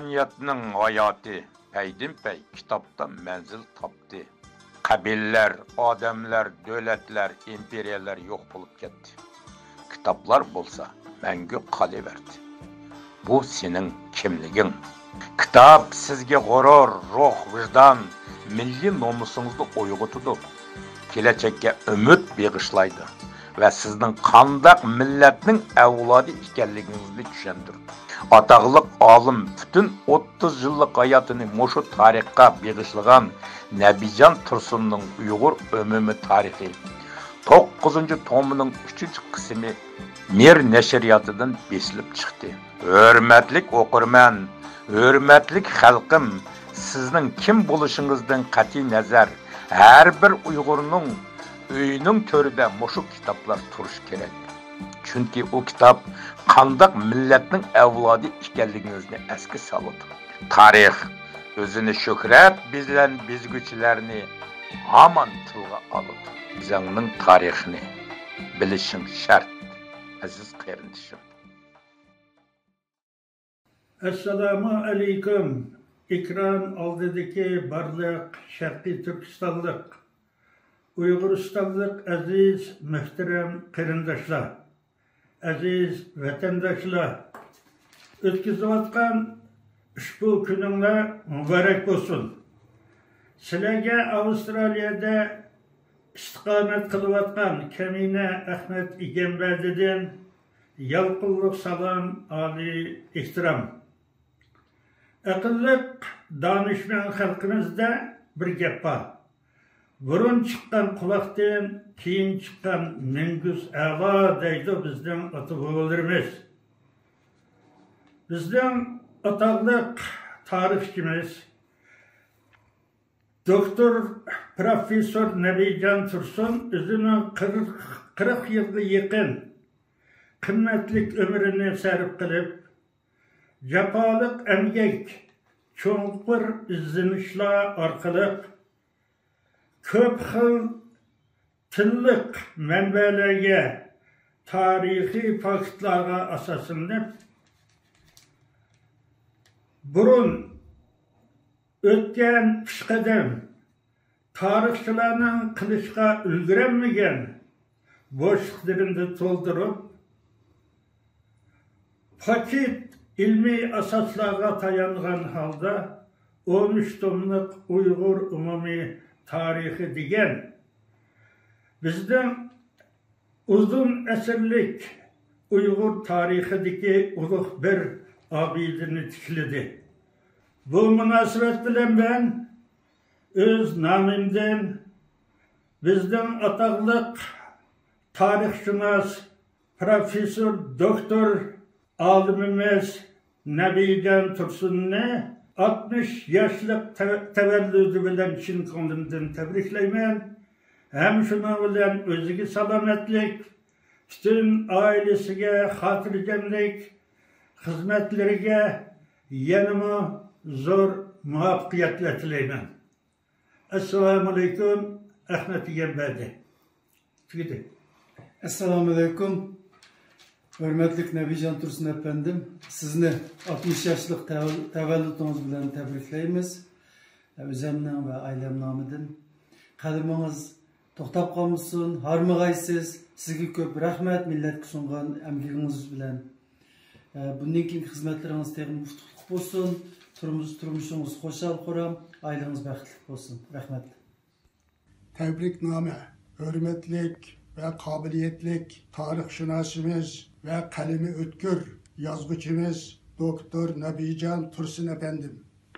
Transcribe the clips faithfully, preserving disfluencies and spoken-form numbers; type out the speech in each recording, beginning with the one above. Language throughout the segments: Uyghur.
ئىنسانىيەتنىڭ ھاياتى پەيدىنپەي كىتابتا مەنزىل تاپتى. قەبىلىلەر، ئادەملەر، دۆلەتلەر، ئىمپېرىيەلەر يوق بولۇپ كەتتى. كىتابلار بولسا مەڭگۈ قالىۋەردى. بۇ سېنىڭ كىملىكىڭ. كىتاب سىزگە غۇرۇر، روھ، ۋىجدان، مىللىي نومۇسىڭىزنى ئويغىتىدۇ. كېلەچەككە ئۈمىد بېغىشلايدۇ ۋە سىزنىڭ قانداق مىللەتنىڭ ئەۋلادى ئىكەنلىكىڭىزنى چۈشەندۈرىدۇ. ئاتاقلىق ئالىم پۈتۈن ئوتتۇز يىللىق ھاياتىنى مۇشۇ تارىخقا بېغىشلىغان نەبىجان تۇرسۇننىڭ ئۇيغۇر ئومۇمىي تارىخى توققۇزىنچى تومىنىڭ ئۈچىنچى قىسمى مىر نەشرىياتىدىن بېسىلىپ چىقتى. ھۆرمەتلىك ئوقۇرمەن، ھۆرمەتلىك خەلقىم، سىزنىڭ كىم بولۇشىڭىزدىن قەتئىينەزەر، ھەر بىر ئۇيغۇرنىڭ ئۆيىنىڭ تۆرىدە مۇشۇ كىتابلار تۇرۇشى كېرەك. چۈنكى ئۇ كىتاب قانداق مىللەتنىڭ ئەۋلادى ئىكەنلىكىڭىزنى ئەسكە سالىدۇ. تارىخ ئۆزىنى شۆھرەت بىلەن بېزىگۈچىلەرنى ھامان تىلغا ئالىدۇ. ئۆزۈڭنىڭ تارىخىنى بىلىشىڭ شەرت، ئەزىز قېرىندىشىم. ئەسسالامۇ ئەلەيكۇم، ئېكران ئالدىدىكى بارلىق شەرقىي تۈركىستانلىق، ئۇيغۇرىستانلىق ئەزىز، مۆھتەرەم قېرىنداشلار، ئەزىز ۋەتەنداشلار! ئۆتكۈزۈۋاتقان ئۇشبۇ كۈنۈڭلار مۇبارەك بولسۇن! سىلەرگە ئاۋسترالىيەدە ئىستىقامەت قىلىۋاتقان كەمىنە ئەخمەت ئىگەمبەردىدىن يالقۇنلۇق سالام، ئالىي ئېھتىرام. ئەقىللىق، دانىشمەن خەلقىمىزدە بىر گەپ بار: «بۇرۇن چىققان قۇلاقتىن، كېيىن چىققان مۈڭگۈز ئەلا» دەيدۇ بىزنىڭ ئاتا-بوۋىلىرىمىز. بىزنىڭ ئاتاقلىق تارىخچىمىز، دوكتور پروفېسسور نەبىجان تۇرسۇن ئۆزىنىڭ قىرىق، قىرىق يىلغا يېقىن قىممەتلىك ئۆمرىنى سەرپ قىلىپ، جاپالىق ئەمگەك، چوڭقۇر ئىزدىنىشلار ئارقىلىق كۆپ خىل تىللىق مەنبەلەرگە، تارىخىي فاكتلارغا ئاساسلىنىپ، بۇرۇن ئۆتكەن پېشقەدەم تارىخچىلارنىڭ قىلىشقا ئۈلگۈرەلمىگەن بوشلۇقلىرىنى تولدۇرۇپ، پاكىت ئىلمىي ئاساسلارغا تايانغان ھالدا ئون ئۈچ توملۇق ئۇيغۇر ئومۇمىي تارىخى دېگەن بىزنىڭ ئۇزۇن ئەسىرلىك ئۇيغۇر تارىخىدىكى ئۇلۇغ بىر ئابىدىنى تىكلىدى. بۇ مۇناسىۋەت بىلەن مەن ئۆز نامىمدىن بىزنىڭ ئاتاقلىق تارىخشۇناس پروفېسسور دوكتور ئالىمىمىز نەبىجان تۇرسۇننى ئاتمىش ياشلىق تەۋ-، تەۋەللۇدى بىلەن چىن كۆڭلۈمدىن تەبرىكلەيمەن. ھەم شۇنىڭ بىلەن ئۆزىگە سالامەتلىك، پۈتۈن ئائىلىسىگە خاتىرجەملىك، خىزمەتلىرىگە يەنىمۇ زور مۇۋەپپەقىيەتلەر تىلەيمەن. ئەسسالامۇئەلەيكۇم، ئەخمەت ئىگەمبەردى. تۈگىدى. ئەسسالامۇئەلەيكۇم، ھۆرمەتلىك نەبىجان تۇرسۇن ئەپەندىم، سىزنى ئاتمىش ياشلىق تەۋەل-، تەۋەللۇتىڭىز بىلەن تەبرىكلەيمىز. ئۆزەمنىڭ ۋە ئائىلەم نامىدىن. قەدىمىڭىز توختاپ قالمىسۇن، ھارمىغايسىز. سىزگە كۆپ رەھمەت، مىللەتكە سۇنغان ئەمگىكىڭىز بىلەن. ئە، بۇندىن كېيىنكى خىزمەتلىرىڭىز تېخىمۇ ئۇتۇقلۇق بولسۇن. تۇرمۇش-، تۇرمۇشىڭىز خۇشال-خۇرام، ئائىلىڭىز بەختلىك بولسۇن. رەھمەت. تەبرىكنامە. ھۆرمەتلىك ۋە قابىلىيەتلىك تارىخشۇناسىمىز ۋە قەلىمى ئۆتكۈر يازغۇچىمىز دوكتور نەبىجان تۇرسۇن ئەپەندىم،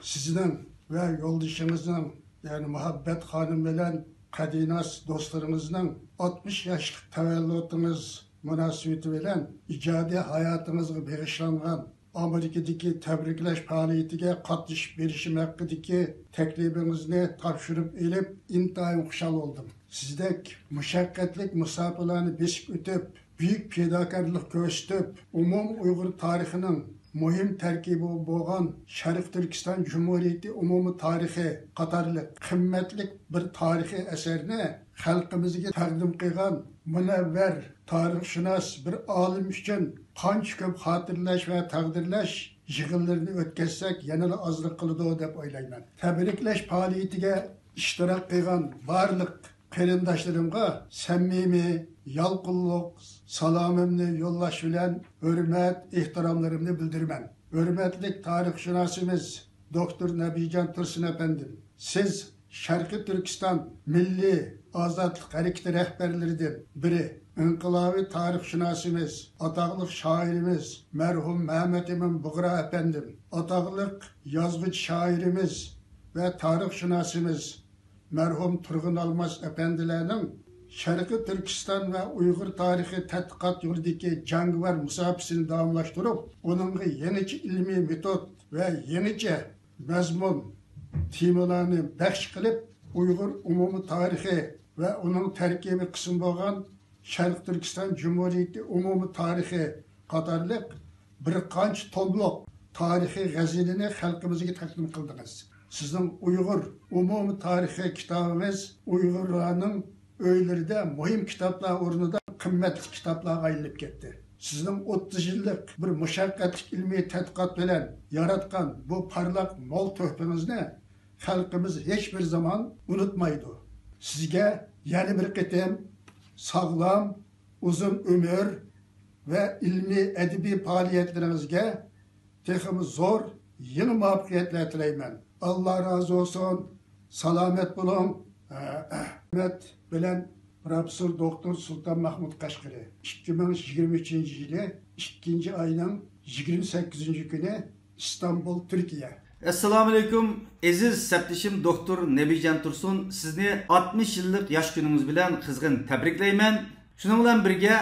سىزنىڭ ۋە يولدىشىڭىزنىڭ، يەنى مۇھەببەت خانىم بىلەن قەدىناس دوستلىرىڭىزنىڭ ئاتمىش ياشلىق تەۋەللۇتىڭىز مۇناسىۋىتى بىلەن ئىجادىي ھاياتىڭىزغا بېغىشلانغان ئامېرىكىدىكى تەبرىكلەش پائالىيىتىگە قاتنىشىپ بېرىشىم ھەققىدىكى تەكلىپىڭىزنى تاپشۇرۇپ ئېلىپ، ئىنتايىن خۇشال بولدۇم. سىزدەك مۇشەققەتلىك مۇساپىلەرنى بېسىپ ئۆتۈپ، بۈيۈك پىداكارلىق كۆرسىتىپ، ئومۇمىي ئۇيغۇر تارىخىنىڭ مۇھىم تەركىبى بولغان شەرقىي تۈركىستان جۇمھۇرىيىتى ئومۇمىي تارىخى قاتارلىق قىممەتلىك بىر تارىخىي ئەسەرنى خەلقىمىزگە تەقدىم قىلغان مۇنەۋۋەر تارىخشۇناس بىر ئالىم ئۈچۈن قانچە كۆپ خاتىرىلەش ۋە تەقدىرلەش يىغىنلىرىنى ئۆتكۈزسەك يەنىلا ئازلىق قىلىدۇ دەپ ئويلايمەن. تەبرىكلەش پائالىيىتىگە ئىشتىراك قىلغان بارلىق قېرىنداشلىرىمغا سەمىمىي، يالقۇنلۇق سالامىمنى يوللاش بىلەن ھۆرمەت، ئېھتىراملىرىمنى بىلدۈرىمەن. ھۆرمەتلىك تارىخشۇناسىمىز دوكتور نەبىجان تۇرسۇن ئەپەندىم، سىز شەرقىي تۈركىستان مىللىي ئازادلىق ھەرىكىتى رەھبەرلىرىدىن بىرى، ئىنقىلابىي تارىخشۇناسىمىز، ئاتاقلىق شائىرىمىز مەرھۇم مەمەتئىمىن بۇغرا ئەپەندىم، ئاتاقلىق يازغۇچى شائىرىمىز ۋە تارىخشۇناسىمىز مەرھۇم تۇرغۇن ئالماس ئەپەندىلەرنىڭ شەرقىي تۈركىستان ۋە ئۇيغۇر تارىخى تەتقىقات يولىدىكى جەڭگىۋار مۇساپىسىنى داۋاملاشتۇرۇپ، ئۇنىڭغا يېڭىچە ئىلمىي مېتود ۋە يېڭىچە مەزمۇن، تېمىلارنى بەخش قىلىپ، ئۇيغۇر ئومۇمىي تارىخى ۋە ئۇنىڭ تەركىبىي قىسمى بولغان شەرقىي تۈركىستان جۇمھۇرىيىتى ئومۇمىي تارىخى قاتارلىق بىر قانچە توملۇق تارىخىي خەزىنىنى خەلقىمىزگە تەقدىم قىلدىڭىز. سىزنىڭ ئۇيغۇر ئومۇمىي تارىخى كىتابىڭىز ئۇيغۇرلارنىڭ ئۆيلىرىدە مۇھىم كىتابلار ئورنىدا قىممەتلىك كىتابلارغا ئايلىنىپ كەتتى. سىزنىڭ ئوتتۇز يىللىق بىر مۇشەققەتلىك ئىلمىي تەتقىقات بىلەن ياراتقان بۇ پارلاق مول تۆھپىڭىزنى خەلقىمىز ھېچبىر زامان ئۇنتۇمايدۇ. سىزگە يەنە بىر قېتىم ساغلام، ئۇزۇن ئۆمۈر ۋە ئىلمىي ئەدەبىي پائالىيەتلىرىڭىزگە تېخىمۇ زور يېڭى مۇۋەپپەقىيەتلەر تىلەيمەن. ئاللا رازى بولسۇن. سالامەت بولۇڭ. ھۆرمەت بىلەن پروفېسسور دوكتور سۇلتان مەھمۇد قەشقىرى. ئىككى مىڭ يىگىرمە ئۈچىنچى يىلى ئىككىنچى ئاينىڭ يىگىرمە سەككىزىنچى كۈنى ئىستانبۇل، تۈركىيە. ئەسسالامۇئەلەيكۇم، ئەزىز سەپدىشىم دوكتور نەبىجان تۇرسۇن، سىزنى ئاتمىش يىللىق ياش كۈنىڭىز بىلەن قىزغىن تەبرىكلەيمەن. شۇنىڭ بىلەن بىرگە،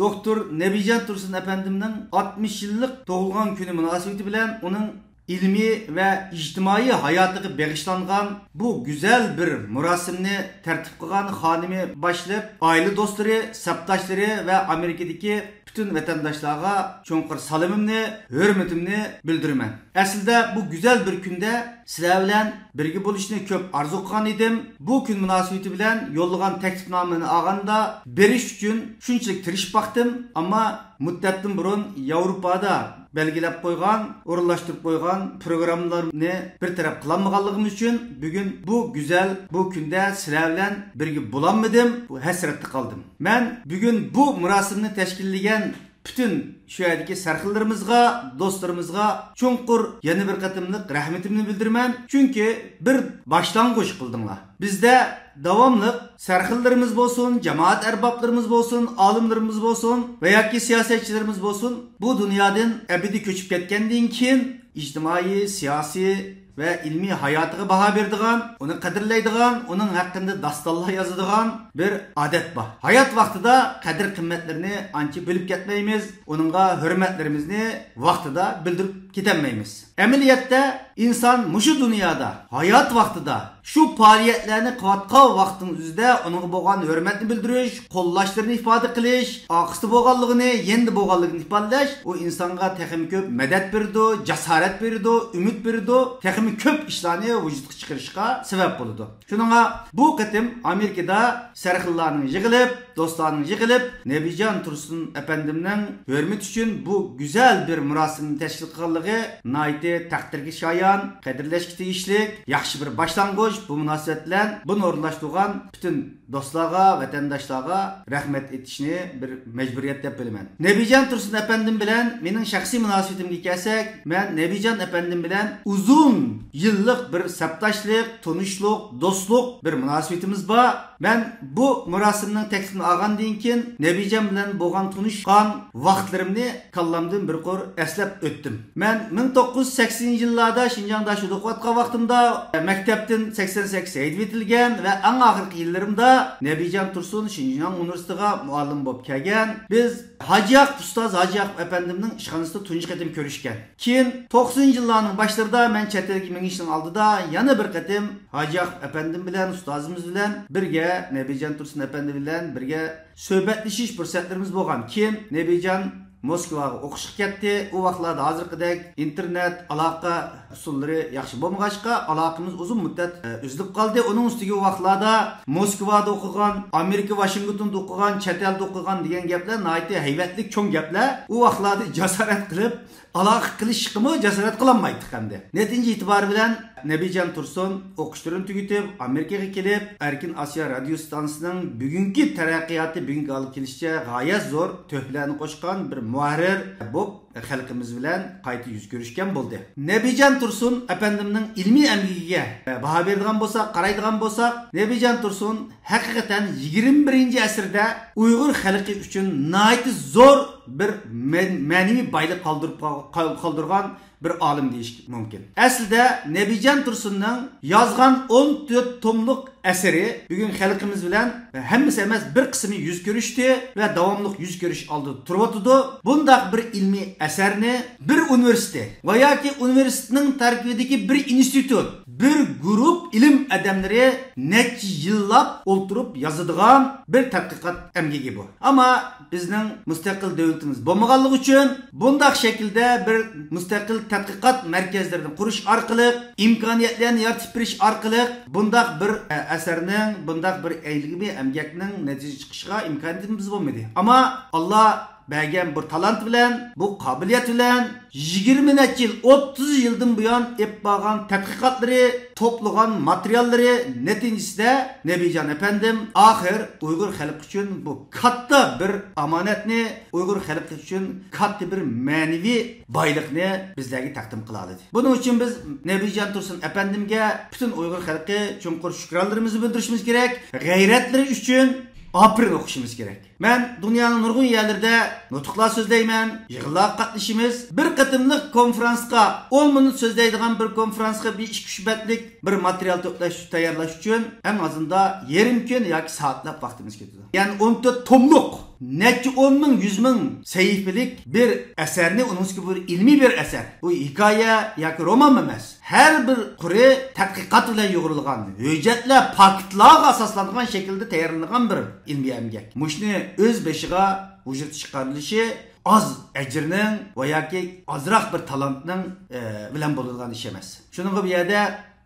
دوكتور نەبىجان تۇرسۇن ئەپەندىمنىڭ ئاتمىش يىللىق تۇغۇلغان كۈنى مۇناسىۋىتى بىلەن ئۇنىڭ ئىلمىي ۋە ئىجتىمائىي ھاياتىغا بېغىشلانغان بۇ گۈزەل بىر مۇراسىمنى تەرتىپ قىلغان خانىمى باشلىق، ئائىلە دوستلىرى، سەپداشلىرى ۋە ئامېرىكىدىكى پۈتۈن ۋەتەنداشلارغا چوڭقۇر سالىمىمنى، ھۆرمىتىمنى بىلدۈرىمەن. ئەسلىدە بۇ گۈزەل بىر كۈندە سىلەر بىلەن بىرگە بولۇشنى كۆپ ئارزۇ قىلغان ئىدىم. بۇ كۈن مۇناسىۋىتى بىلەن يوللىغان تەكلىپنامىنى ئالغاندا بېرىش ئۈچۈن شۇنچىلىك تىرىشىپ باقتىم، ئەمما مۇددەتتىن بۇرۇن ياۋروپادا بەلگىلەپ قويغان، ئورۇنلاشتۇرۇپ قويغان پروگراممىلارنى بىر تەرەپ قىلالمىغانلىقىم ئۈچۈن بۈگۈن بۇ گۈزەل بۇ كۈندە سىلەر بىلەن بىرگە بولالمىدىم، بۇ ھەسرەتتە قالدىم. مەن بۈگۈن بۇ مۇراسىمنى تەشكىللىگەن پۈتۈن شۇ يەردىكى سەرخىللىرىمىزغا، دوستلىرىمىزغا چوڭقۇر يەنە بىر قېتىملىق رەھمىتىمنى بىلدۈرىمەن. چۈنكى بىر باشلانغۇچ قىلدىڭلار. بىزدە داۋاملىق سەرخىللىرىمىز بولسۇن، جامائەت ئەربابلىرىمىز بولسۇن، ئالىملىرىمىز بولسۇن ۋە ياكى سىياسەتچىلىرىمىز بولسۇن، بۇ دۇنيادىن ئەبەدىي كۆچۈپ كەتكەندىن كېيىن ئىجتىمائىي، سىياسىي ۋە ئىلمىي ھاياتىغا باھا بېرىدىغان، ئۇنى قەدىرلەيدىغان، ئۇنىڭ ھەققىدە داستانلار يازىدىغان بىر ئادەت بار. ھايات ۋاقتىدا قەدىر-قىممەتلىرىنى ئانچە بىلىپ كەتمەيمىز، ئۇنىڭغا ھۆرمەتلىرىمىزنى ۋاقتىدا بىلدۈرۈپ كېتەلمەيمىز. ئەمەلىيەتتە ئىنسان مۇشۇ دۇنيادا، ھايات ۋاقتىدا شۇ پائالىيەتلەرنى قىلىۋاتقان ۋاقتىنىڭ ئۆزىدە ئۇنىڭغا بولغان ھۆرمەتنى بىلدۈرۈش، قوللاشلىرىنى ئىپادە قىلىش، ئارقىسىدا بولغانلىقىنى، يېنىدا بولغانلىقىنى ئىپادىلەش ئۇ ئىنسانغا تېخىمۇ كۆپ مەدەت بېرىدۇ، جاسارەت بېرىدۇ، ئۈمىد بېرىدۇ، تېخىمۇ كۆپ ئىشلارنى ۋۇجۇدقا چىقىرىشقا سەۋەب بولىدۇ. شۇنىڭغا بۇ قېتىم ئامېرىكىدا سەرخىللارنىڭ يىغىلىپ، دوستلارنىڭ يىغىلىپ، نەبىجان تۇرسۇن ئەپەندىمنىڭ ھۆرمىتى ئۈچۈن بۇ گۈزەل بىر مۇراسىمنى تەشكىل قىلغانلىقى ناھايىتى تەقدىرگە شايان، قەدىرلەشكە تېگىشلىك، ياخشى بىر باشلانغۇچ. بۇ مۇناسىۋەت بىلەن بۇنى ئورۇنلاشتۇرغان پۈتۈن دوستلارغا، ۋەتەنداشلارغا رەھمەت ئېيتىشنى بىر مەجبۇرىيەت دەپ بىلىمەن. نەبىجان تۇرسۇن ئەپەندىم بىلەن مېنىڭ شەخسىي مۇناسىۋىتىمگە كەلسەك، مەن نەبىجان ئەپەندىم بىلەن ئۇزۇن يىللىق بىر سەپداشلىق، تونۇشلۇق، دوستلۇق بىر مۇناسىۋىتىمىز بار. مەن بۇ مۇراسىمنىڭ تەكلىپىنى ئالغاندىن كېيىن، نەبىجان بىلەن بولغان تونۇشقان ۋاقىتلىرىمنى كاللامدىن بىر قۇر ئەسلەپ ئۆتتۈم. مەن مىڭ توققۇز يۈز سەكسىنىنچى يىللاردا شىنجاڭدا شۇدا ئوقۇۋاتقان ۋاقتىمدا، مەكتەپتىن سەكسەن سەككىز ھەيدىۋېتىلگەن ۋە ئەڭ ئاخىرقى يىللىرىمدا نەبىجان تۇرسۇن شىنجاڭ ئۇنىۋېرسىتېتىغا مۇئەللىم بولۇپ كەلگەن. بىز ھاجى ياقۇپ ئۇستاز ھاجى ياقۇپ ئەپەندىمنىڭ ئىشخانىسىدا تۇنجى قېتىم كۆرۈشكەن. كېيىن توقسىنىنچى يىللارنىڭ باشلىرىدا مەن چەت ئەلگە مېڭىشنىڭ ئالدىدا يەنە بىر قېتىم ھاجى ياقۇپ ئەپەندىم بىلەن، ئۇستازىمىز بىلەن بىرگە، نەبىجان تۇرسۇن ئەپەندى بىلەن بىرگە سۆھبەتلىشىش پۇرسەتلىرىمىز بولغان. كېيىن نەبىجان موسكۋاغا ئوقۇشقا كەتتى. ئۇ ۋاقىتلاردا ھازىرقىدەك ئىنتېرنېت ئالاقە ئۇسۇللىرى ياخشى بولمىغاچقا، ئالاقىمىز ئۇزۇن مۇددەت، ئە، ئۈزۈلۈپ قالدى. ئۇنىڭ ئۈستىگە ئۇ ۋاقىتلاردا موسكۋادا ئوقۇغان، ئامېرىكا ۋاشىنگتوندا ئوقۇغان، چەت ئەلدە ئوقۇغان دېگەن گەپلەر ناھايىتى ھەيۋەتلىك چوڭ گەپلەر. ئۇ ۋاقىتلاردا جاسارەت قىلىپ، ئالاقە قىلىشقىمۇ جاسارەت قىلالمايتتۇق ئەمدى. نەتىجە ئېتىبارى بىلەن نەبىجان تۇرسۇن ئوقۇشلىرىنى تۈگىتىپ، ئامېرىكىغا كېلىپ، ئەركىن ئاسىيا رادىيو ئىستانسىسىنىڭ بۈگۈنكى تەرەققىياتى، بۈگۈنكى ھالغا كېلىشىچە غايەت زور تۆھپىلەرنى قوشقان بىر مۇھەررىر بولۇپ، خەلقىمىز بىلەن قايتا يۈز كۆرۈشكەن بولدى. نەبىجان تۇرسۇن ئەپەندىمنىڭ ئىلمىي ئەمگىكىگە، ئە، باھا بېرىدىغان بولساق، قارايدىغان بولساق، نەبىجان تۇرسۇن ھەقىقەتەن يىگىرمە بىرىنچى ئەسىردە ئۇيغۇر خەلقى ئۈچۈن ناھايىتى زور بىر مەن-، مەنىۋى بايلىق قالدۇرۇپ قال-، قالدۇرغان بىر ئالىم دېيىش مۇمكىن. ئەسلىدە نەبىجان تۇرسۇننىڭ يازغان ئون تۆت توملۇق ئەسىرى بۈگۈن خەلقىمىز بىلەن ھەممىسى ئەمەس، بىر قىسمى يۈز كۆرۈشتى ۋە داۋاملىق يۈز كۆرۈش ئالدىدا تۇرۇۋاتىدۇ. بۇنداق بىر ئىلمىي ئەسەرنى بىر ئۇنىۋېرسىتېت ۋە ياكى ئۇنىۋېرسىتېتنىڭ تەركىبىدىكى بىر ئىنستىتۇت، بىر گۇرۇپ ئىلىم ئادەملىرى نەچچە يىللاپ ئولتۇرۇپ يازىدىغان بىر تەتقىقات ئەمگىكى بۇ. ئەمما بىزنىڭ مۇستەقىل دۆلىتىمىز بولمىغانلىقى ئۈچۈن، بۇنداق شەكىلدە بىر مۇستەقىل تەتقىقات مەركەزلىرىنى قۇرۇش ئارقىلىق، ئىمكانىيەتلەرنى يارىتىپ بېرىش ئارقىلىق بۇنداق بىر، ئە، ئەسەرنىڭ، بۇنداق بىر ئىلمىي ئەمگەكنىڭ نەتىجە چىقىشىغا ئىمكانىيىتىمىز بولمىدى. ئەمما ئاللا بەرگەن بۇ تالانت بىلەن، بۇ قابىلىيەت بىلەن يىگىرمە نەچچە يىل، ئوتتۇز يىلدىن بۇيان ئېلىپ بارغان تەتقىقاتلىرى، توپلىغان ماتېرىياللىرى نەتىجىسىدە نەبىجان ئەپەندىم ئاخىر ئۇيغۇر خەلقى ئۈچۈن بۇ كاتتا بىر ئامانەتنى، ئۇيغۇر خەلقى ئۈچۈن كاتتا بىر مەنىۋى بايلىقنى بىزلەرگە تەقدىم قىلالىدى. بۇنىڭ ئۈچۈن بىز نەبىجان تۇرسۇن ئەپەندىمگە پۈتۈن ئۇيغۇر خەلقى چوڭقۇر شۈكرانلىرىمىزنى بىلدۈرۈشىمىز كېرەك، غەيرەتلىرى ئۈچۈن ئاپىرىن ئوقۇشىمىز كېرەك. مەن دۇنيانىڭ نۇرغۇن يەرلىرىدە نۇتۇقلار سۆزلەيمەن، يىغىنلارغا قاتنىشىمىز. بىر قېتىملىق كونفرانسقا، ئون مىنۇت سۆزلەيدىغان بىر كونفرانسقا بىر ئىككى ئۈچ بەتلىك بىر ماتېرىيال توپلاش، تەييارلاش ئۈچۈن ئەڭ ئازىندا يېرىم كۈن ياكى سائەتلەپ ۋاقتىمىز كېتىدۇ. يەنى ئون تۆت توملۇق، نەچچە ئون مىڭ، يۈز مىڭ سەھىپىلىك بىر ئەسەرنى، ئۇنىڭ ئۈستىگە بىر ئىلمىي بىر ئەسەر. بۇ ھېكايە ياكى رومانمۇ ئەمەس. ھەر بىر قۇرى تەتقىقات بىلەن يۇغۇرۇلغان، ھۆججەتلەر، پاكىتلارغا ئاساسلانغان شەكىلدە تەييارلىنىدىغان بىر ئىلمىي ئەمگەك. مۇشۇنى ئۆز بېشىغا ۋۇجۇدقا چىقىرىلىشى ئاز ئەجىرنىڭ ۋە ياكى ئازراق بىر تالانتنىڭ، ئە، بىلەن بولىدىغان ئىش ئەمەس. شۇنىڭغا بۇ يەردە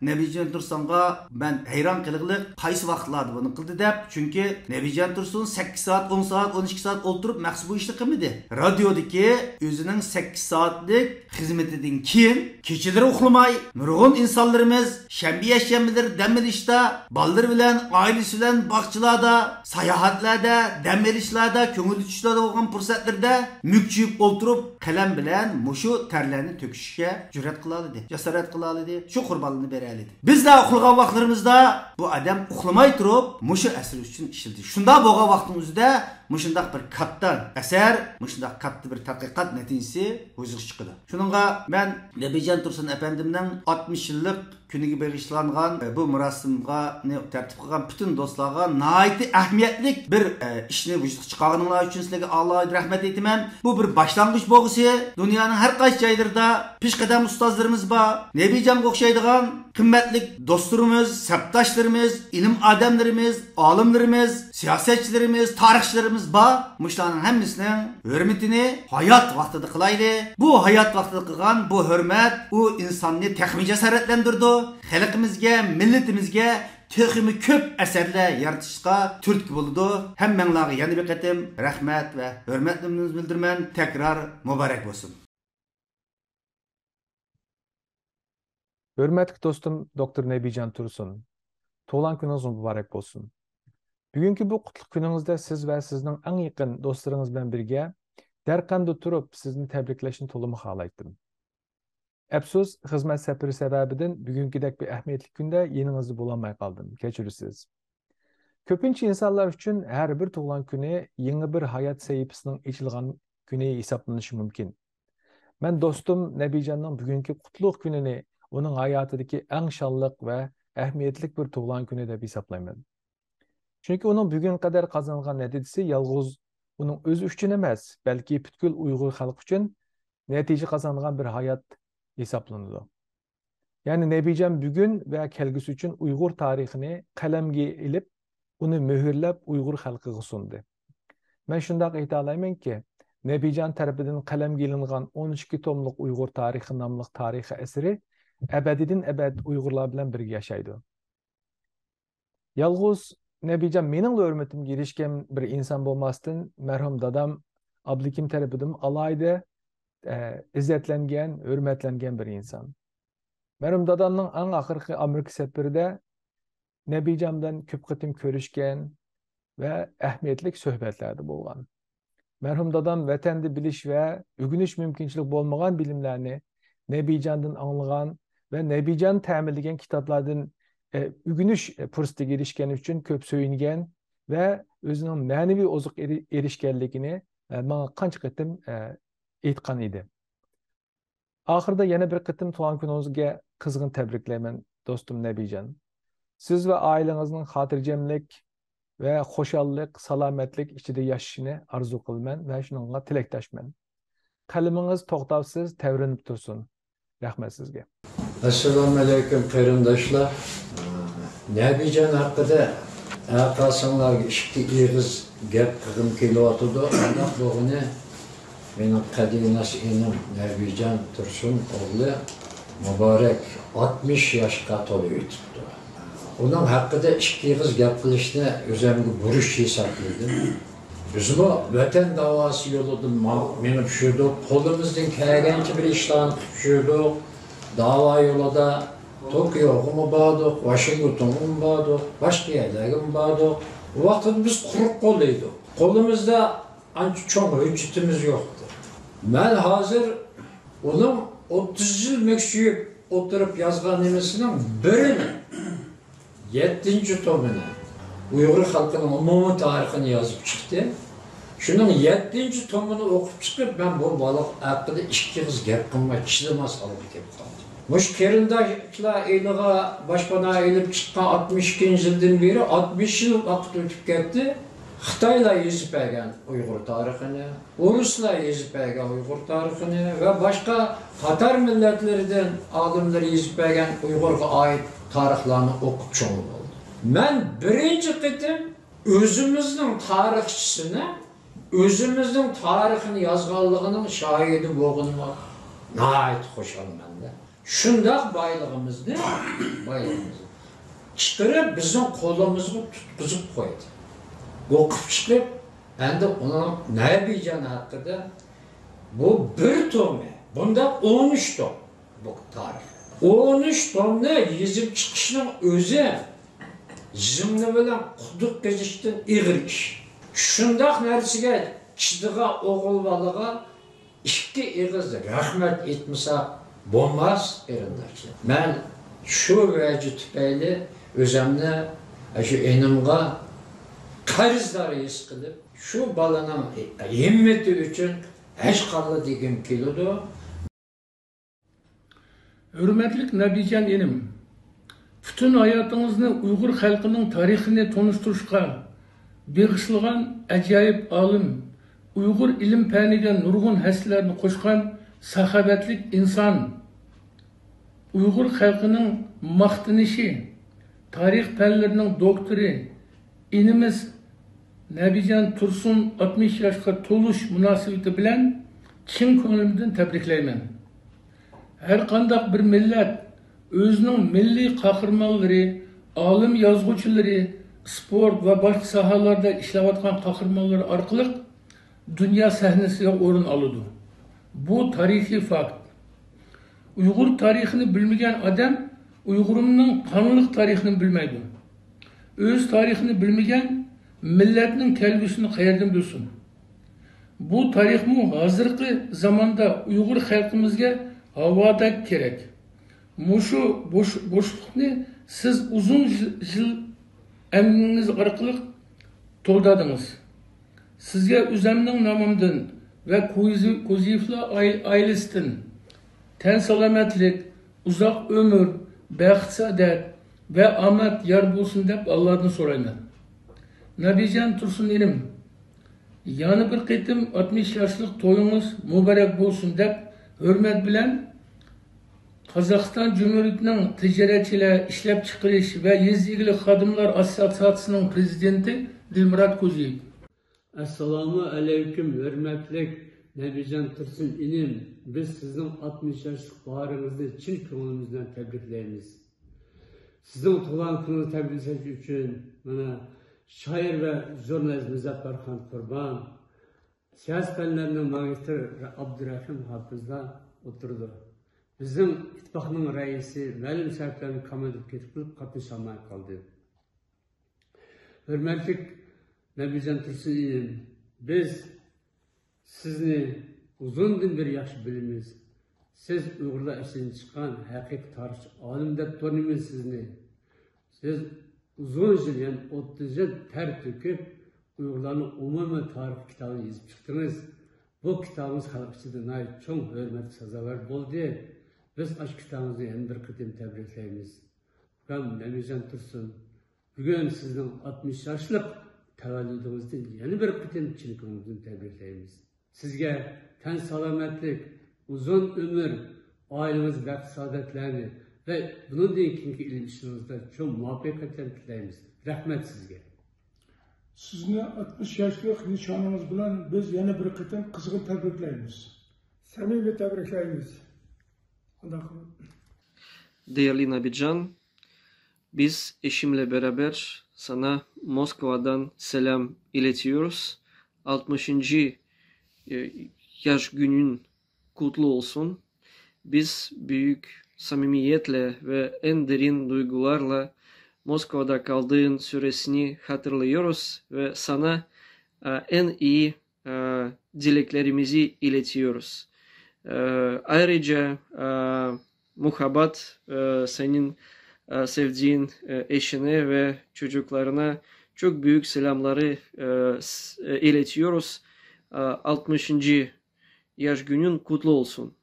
نەبىجان تۇرسۇنغا مەن ھەيران قېلىغلىق، قايسى ۋاقىتلاردا بۇنى قىلدى دەپ. چۈنكى نەبىجان تۇرسۇن سەككىز سائەت، ئون سائەت، ئون ئىككى سائەت ئولتۇرۇپ مەخسۇس بۇ ئىشنى قىلمىدى. رادىيودىكى ئۆزىنىڭ سەككىز سائەتلىك خىزمىتىدىن كېيىن كېچىلىرى ئۇخلىماي، نۇرغۇن ئىنسانلىرىمىز شەنبە، يەكشەنبىلىرى دەم ئېلىشتا، بالىلىرى بىلەن، ئائىلىسى بىلەن باغچىلاردا، ساياھەتلەردە، دەم ئېلىشلاردا، كۆڭۈل ئېچىشلاردا بولغان پۇرسەتلىرىدە مۈكچىيىپ ئولتۇرۇپ، قەلەم بىلەن مۇشۇ تەرلەرنى تۆكۈشكە جۈرئەت قىلالىدى، جاسارەت قىلالىدى، شۇ قۇربانلىرىنى بېرەلىدى. بىزلەر ئۇخلىغان ۋاقىتلىرىمىزدا بۇ ئادەم ئۇخلىماي تۇرۇپ، مۇشۇ ئەسىر ئۈچۈن ئىشلىدى. شۇنداق بولغان ۋاقىتنىڭ ئۆزىدە مۇشۇنداق بىر كاتتا ئەسەر، مۇشۇنداق كاتتا بىر تەتقىقات نەتىجىسى ۋۇجۇدقا چىقىدۇ. شۇنىڭغا مەن نەبىجان تۇرسۇن ئەپەندىمنىڭ ئاتمىش يىللىق كۈنىگە بېغىشلانغان، ئە، بۇ مۇراسىمغا تەرتىپ قىلغان پۈتۈن دوستلارغا ناھايىتى ئەھمىيەتلىك بىر، ئە، ئىشنى ۋۇجۇدقا چىقارغىنىڭلار ئۈچۈن سىلەرگە ئالاھىدە رەھمەت ئېيتىمەن. بۇ بىر باشلانغۇچ بولغۇسى. دۇنيانىڭ ھەر قايسى جايلىرىدا پېشقەدەم ئۇستازلىرىمىز بار. نەبىجانغا ئوخشايدىغان قىممەتلىك دوستلىرىمىز، سەپداشلىرىمىز، ئىلىم ئادەملىرىمىز، ئالىملىرىمىز، سىياسەتچىلىرىمىز، تارىخچىلىرىمىز بار. مۇشۇلارنىڭ ھەممىسىنىڭ ھۆرمىتىنى ھايات ۋاقتىدا قىلايلى. بۇ ھايات ۋاقتىدا قىلغان بۇ ھۆرمەت ئۇ ئىنساننى تېخىمۇ جاسارەتلەندۈرىدۇ. خەلقىمىزگە، مىللىتىمىزگە تېخىمۇ كۆپ ئەسەرلەر يارىتىشقا تۈرتكە بولىدۇ. ھەممەڭلارغا يەنە بىر قېتىم رەھمەت ۋە ھۆرمەتلىرىمنى بىلدۈرىمەن. تەكرار مۇبارەك بولسۇن. ھۆرمەتلىك دوستۇم دوكتور نەبىجان تۇرسۇن، تۇغۇلغان كۈنىڭىز مۇبارەك بولسۇن. بۈگۈنكى بۇ قۇتلۇق كۈنىڭىزدە سىز ۋە سىزنىڭ ئەڭ يېقىن دوستلىرىڭىز بىلەن بىرگە دەرقەمدە تۇرۇپ، سىزنى تەبرىكلەشنى تولىمۇ خالايتتىم. ئەپسۇس، خىزمەت سەپىرى سەۋەبىدىن بۈگۈنكىدەك بىر ئەھمىيەتلىك كۈندە يېنىڭىزدا بولالماي قالدىم. كەچۈرىسىز. كۆپىنچە ئىنسانلار ئۈچۈن ھەر بىر تۇغۇلغان كۈنى يېڭى بىر ھايات سەھىپىسىنىڭ ئېچىلغان كۈنى ھېسابلىنىشى مۇمكىن. مەن دوستۇم نەبىجاننىڭ بۈگۈنكى قۇتلۇق كۈنىنى ئۇنىڭ ھاياتىدىكى ئەڭ شانلىق ۋە ئەھمىيەتلىك بىر تۇغۇلغان كۈنى دەپ ھېسابلايمەن. چۈنكى ئۇنىڭ بۈگۈنگە قەدەر قازانغان نەتىجىسى يالغۇز ئۇنىڭ ئۆزى ئۈچۈن ئەمەس، بەلكى پۈتكۈل ئۇيغۇر خەلقى ئۈچۈن نەتىجە قازانغان بىر ھايات ھېسابلىنىدۇ. يەنى نەبىجان بۈگۈن ۋە كەلگۈسى ئۈچۈن ئۇيغۇر تارىخىنى قەلەمگە ئېلىپ، ئۇنى مۆھۈرلەپ ئۇيغۇر خەلقىگە سۇندى. مەن شۇنداق ئېيتالايمەنكى، نەبىجان تەرىپىدىن قەلەمگە ئېلىنغان ئون ئىككى توملۇق ئۇيغۇر تارىخى ناملىق تارىخىي ئەسىرى ئەبەدىدىن ئەبەد ئۇيغۇرلار بىلەن بىرگە ياشايدۇ. يالغۇز نەبىجان مېنىڭلا ھۆرمىتىمگە ئېرىشكەن بىر ئىنسان بولماستىن، مەرھۇم دادام ئابلىكىم تەرىپىدىن ئالاھىدە، ئە، ئىززەتلەنگەن، ھۆرمەتلەنگەن بىر ئىنسان. مەرھۇم دادامنىڭ ئەڭ ئاخىرقى ئامېرىكا سەپىرىدە نەبىجان بىلەن كۆپ قېتىم كۆرۈشكەن ۋە ئەھمىيەتلىك سۆھبەتلەردە بولغان. مەرھۇم دادام ۋەتەندە بىلىش ۋە ئۆگىنىش مۇمكىنچىلىكى بولمىغان بىلىملەرنى نەبىجاندىن ئاڭلىغان ۋە نەبىجان تەمىنلىگەن كىتابلاردىن، ئە، ئۆگىنىش پۇرسىتىگە ئېرىشكەن ئۈچۈن كۆپ سۆيۈنگەن ۋە ئۆزىنىڭ مەنىۋى ئوزۇققا ئېرى-، ئېرىشكەنلىكىنى، ئە، ماڭا قانچە قېتىم، ئە، ئېيتقان ئىدى. ئاخىرىدا يەنە بىر قېتىم تۇغان كۈنىڭىزگە قىزغىن تەبرىكلەيمەن، دوستۇم نەبىجان. سىز ۋە ئائىلىڭىزنىڭ خاتىرجەملىك ۋە خۇشاللىق، سالامەتلىك ئىچىدە ياشىشىنى ئارزۇ قىلىمەن ۋە شۇنىڭغا تىلەكداشمەن. قەلىمىڭىز توختاۋسىز تەۋرىنىپ تۇرسۇن. رەھمەت سىزگە. ئەسسالامۇئەلەيكۇم، قېرىنداشلار. نەبىجان ھەققىدە ھەرقايسىڭلارغا ئىككى ئېغىز گەپ قىلغۇم كېلىۋاتىدۇ. ئۇنداق بولغىنى، مېنىڭ قەدىناس ئىنىم نەبىجان تۇرسۇن ئوغلى مۇبارەك ئاتمىش ياشقا تولۇپ ئۆتۈپتۇ. ئۇنىڭ ھەققىدە ئىككى ئېغىز گەپ قىلىشنى ئۆزۈمگە بۇرچ ھېسابلىدىم. بىزمۇ ۋەتەن داۋاسى يولىدا ما-، مېڭىپ يۈردۇق. قولىمىزدىن كەلگەنچە بىر ئىشلارنى قىلىپ يۈردۇق. داۋا يولىدا توكيوغىمۇ باردۇق، ۋاشىنگتونغىمۇ باردۇق، باشقا يەرلەرگىمۇ باردۇق. ئۇ ۋاقىتتا بىز قۇرۇق قول ئىدۇق. قولىمىزدا ئانچە چوڭ ھۆججىتىمىز يوقتى. مەن ھازىر ئۇنىڭ ئوتتۇز يىل مۈكچىيىپ ئولتۇرۇپ يازغان نېمىسىنىڭ بىرىنى، يەتتىنچى تومىنى، ئۇيغۇر خەلقىنىڭ ئومۇمىي تارىخىنى يازىپ چىقتى. شۇنىڭ يەتتىنچى تومىنى ئوقۇپ چىقىپ، مەن بۇ بالا ھەققىدە ئىككى ئېغىز گەپ قىلماي چىدىماس ھالغا كېلىپ قالدىم. مۇشۇ قېرىنداشلار ئېلىغا باشپانا ئېلىپ چىققان ئاتمىش ئىككىنچى يىلدىن بېرى ئاتمىش يىل ۋاقىت ئۆتۈپ كەتتى. خىتايلار يېزىپ بەرگەن ئۇيغۇر تارىخىنى، ئورۇسلار يېزىپ بەرگەن ئۇيغۇر تارىخىنى ۋە باشقا تاتار مىللەتلىرىدىن ئالىملار يېزىپ بەرگەن ئۇيغۇرغا ئائىت تارىخلارنى ئوقۇپ چوڭ بولدۇم. مەن بىرىنچى قېتىم ئۆزىمىزنىڭ تارىخچىسىنى، ئۆزىمىزنىڭ تارىخىنى يازغانلىقىنىڭ شاھىدى بولغىنىمغا ناھايىتى خۇشالمەن-دە. شۇنداق بايلىقىمىزنى، بايلىقىمىزنى چىقىرىپ، بىزنىڭ قولىمىزغا تۇتقۇزۇپ قويدى. ئوقۇپ چىقىپ، ئەمدى ئۇنىڭ نەبىجان ھەققىدە بۇ بىر تومى، بۇنداق ئون ئۈچ توم بۇ تارىخ. ئون ئۈچ تومنى يېزىپ چىقىشنىڭ ئۆزى زىمنە بىلەن قۇدۇق قېزىشتىن ئېغىر ئىش. شۇنداق نەرسىگە چىدىغان ئوغۇل بالىغا ئىككى ئېغىز رەھمەت ئېيتمىساق بولماس، قېرىنداشلار. مەن شۇ ۋەجى تۈپەيلى ئۆزۈمنى شۇ ئىنىمغا قەرزدار ھېس قىلىپ، شۇ بالىنىڭ ھىممىتى ئۈچۈن ھەج قىلغىلى دېگۈم كېلىدۇ. ھۆرمەتلىك نەبىجان ئىنىم، پۈتۈن ھاياتىڭىزنى ئۇيغۇر خەلقىنىڭ تارىخىنى تونۇشتۇرۇشقا بېغىشلىغان ئاجايىپ ئالىم، ئۇيغۇر ئىلىم-پەنىگە نۇرغۇن ھەسسىلەرنى قوشقان ساخاۋەتلىك ئىنسان، ئۇيغۇر خەلقىنىڭ ماختىنىشى، تارىخ پەنلىرىنىڭ دوكتورى، ئىنىمىز نەبىجان تۇرسۇن ئاتمىش ياشقا تولۇش مۇناسىۋىتى بىلەن چىن كۆڭلۈمدىن تەبرىكلەيمەن. ھەرقانداق بىر مىللەت ئۆزىنىڭ مىللىي قەھرىمانلىرى، ئالىم يازغۇچىلىرى، ئىسپورت ۋە باشقا ساھەلەردە ئىشلەۋاتقان قەھرىمانلىرى ئارقىلىق دۇنيا سەھنىسىگە ئورۇن ئالىدۇ. بۇ تارىخىي فاكت. ئۇيغۇر تارىخىنى بىلمىگەن ئادەم ئۇيغۇرنىڭ قانلىق تارىخىنى بىلمەيدۇ. ئۆز تارىخىنى بىلمىگەن مىللەتنىڭ كەلگۈسىنى قەيەردىن بىلسۇن؟ بۇ تارىخمۇ ھازىرقى زاماندا ئۇيغۇر خەلقىمىزگە ھاۋادەك كېرەك. مۇشۇ بوش-، بوشلۇقنى سىز ئۇزۇن يىل، يىل ئەمگىكىڭىز ئارقىلىق تولدۇردىڭىز. سىزگە ئۆزۈمنىڭ نامىمدىن ۋە كوزى-، كوزىيېۋلار ئائىلىسىدىن تەن سالامەتلىك، ئۇزاق ئۆمۈر، بەخت-سائادەت ۋە ئامەت يار بولسۇن دەپ ئاللادىن سورايمەن. نەبىجان تۇرسۇن ئىنىم، يەنە بىر قېتىم ئاتمىش ياشلىق تويىڭىز مۇبارەك بولسۇن دەپ ھۆرمەت بىلەن قازاقىستان جۇمھۇرىيىتىنىڭ تىجارەتچىلەر، ئىشلەپچىقىرىش ۋە يېزا ئىگىلىك خادىملار ئاسسوتسىياتسىسىنىڭ پىرېزىدېنتى دىلمۇرات كوزىيېۋ. ئەسسالامۇ ئەلەيكۇم، ھۆرمەتلىك نەبىجان تۇرسۇن ئىنىم، بىز سىزنىڭ ئاتمىش ياشلىق باھارىڭىزنى چىن كۆڭلىمىزدىن تەبرىكلەيمىز. سىزنىڭ تۇغۇلغان كۈنىڭىزنى تەبرىكلەش ئۈچۈن مانا شائىر ۋە ژۇرنالىست مۇزەپپەرخان قۇربان، سىياسىي پەنلەرنىڭ ماگىستىرى ئابدۇرەھىم ھاپىزلار ئولتۇرىدۇ. بىزنىڭ ئىتتىپاقنىڭ رەئىسى مەلۇم سەۋەبلەردىن كوماندىرلىققا كېتىپ قېلىپ قاتنىشالماي قالدى. ھۆرمەتلىك نەبىجان تۇرسۇن ئىنىم، بىز سىزنى ئۇزۇندىن بېرى ياخشى بىلىمىز. سىز ئۇيغۇرلار ئىچىدىن چىققان ھەقىقىي تارىخچى ئالىم دەپ تونۇيمىز سىزنى. سىز ئۇزۇن يىل، يەنى ئوتتۇز يىل تەر تۆكۈپ، ئۇيغۇرلارنىڭ ئومۇمىي تارىخ كىتابىنى يېزىپ چىقتىڭىز. بۇ كىتابىڭىز خەلق ئىچىدە ناھايىتى چوڭ ھۆرمەتكە سازاۋەر بولدى. بىز ئاشۇ كىتابىڭىزنى يەنە بىر قېتىم تەبرىكلەيمىز. ئۇكام نەبىجان تۇرسۇن، بۈگۈن سىزنىڭ ئاتمىش ياشلىق تەۋەللۇدىڭىزنى يەنە بىر قېتىم چىن كۆڭلىدىن تەبرىكلەيمىز. سىزگە تەن سالامەتلىك، ئۇزۇن ئۆمۈر، ئائىلىڭىز بەخت سائادەتلەرنى ۋە بۇنىڭدىن كېيىنكى ئىلىم ئىشلىرىڭىزدا چوڭ مۇۋەپپەقىيەتلەرنى تىلەيمىز. رەھمەت سىزگە. سىزنى ئاتمىش ياشلىق نىشانىڭىز بىلەن بىز يەنە بىر قېتىم قىزغىن تەبرىكلەيمىز. سەمىمىي تەبرىكلەيمىز. Değerli Nabican, biz eşimle beraber sana Moskova'dan selam iletiyoruz. Altmışıncı e, yaş günün kutlu olsun. Biz büyük samimiyetle ve en derin duygularla Moskova'da kaldığın süresini hatırlıyoruz ve sana e, en iyi e, dileklerimizi iletiyoruz. E, ayrıca e, Muhabbat e, senin e, sevdiğin e, eşine ve çocuklarına çok büyük selamları e, s- e, iletiyoruz. E, altmışıncı yaş günün kutlu olsun.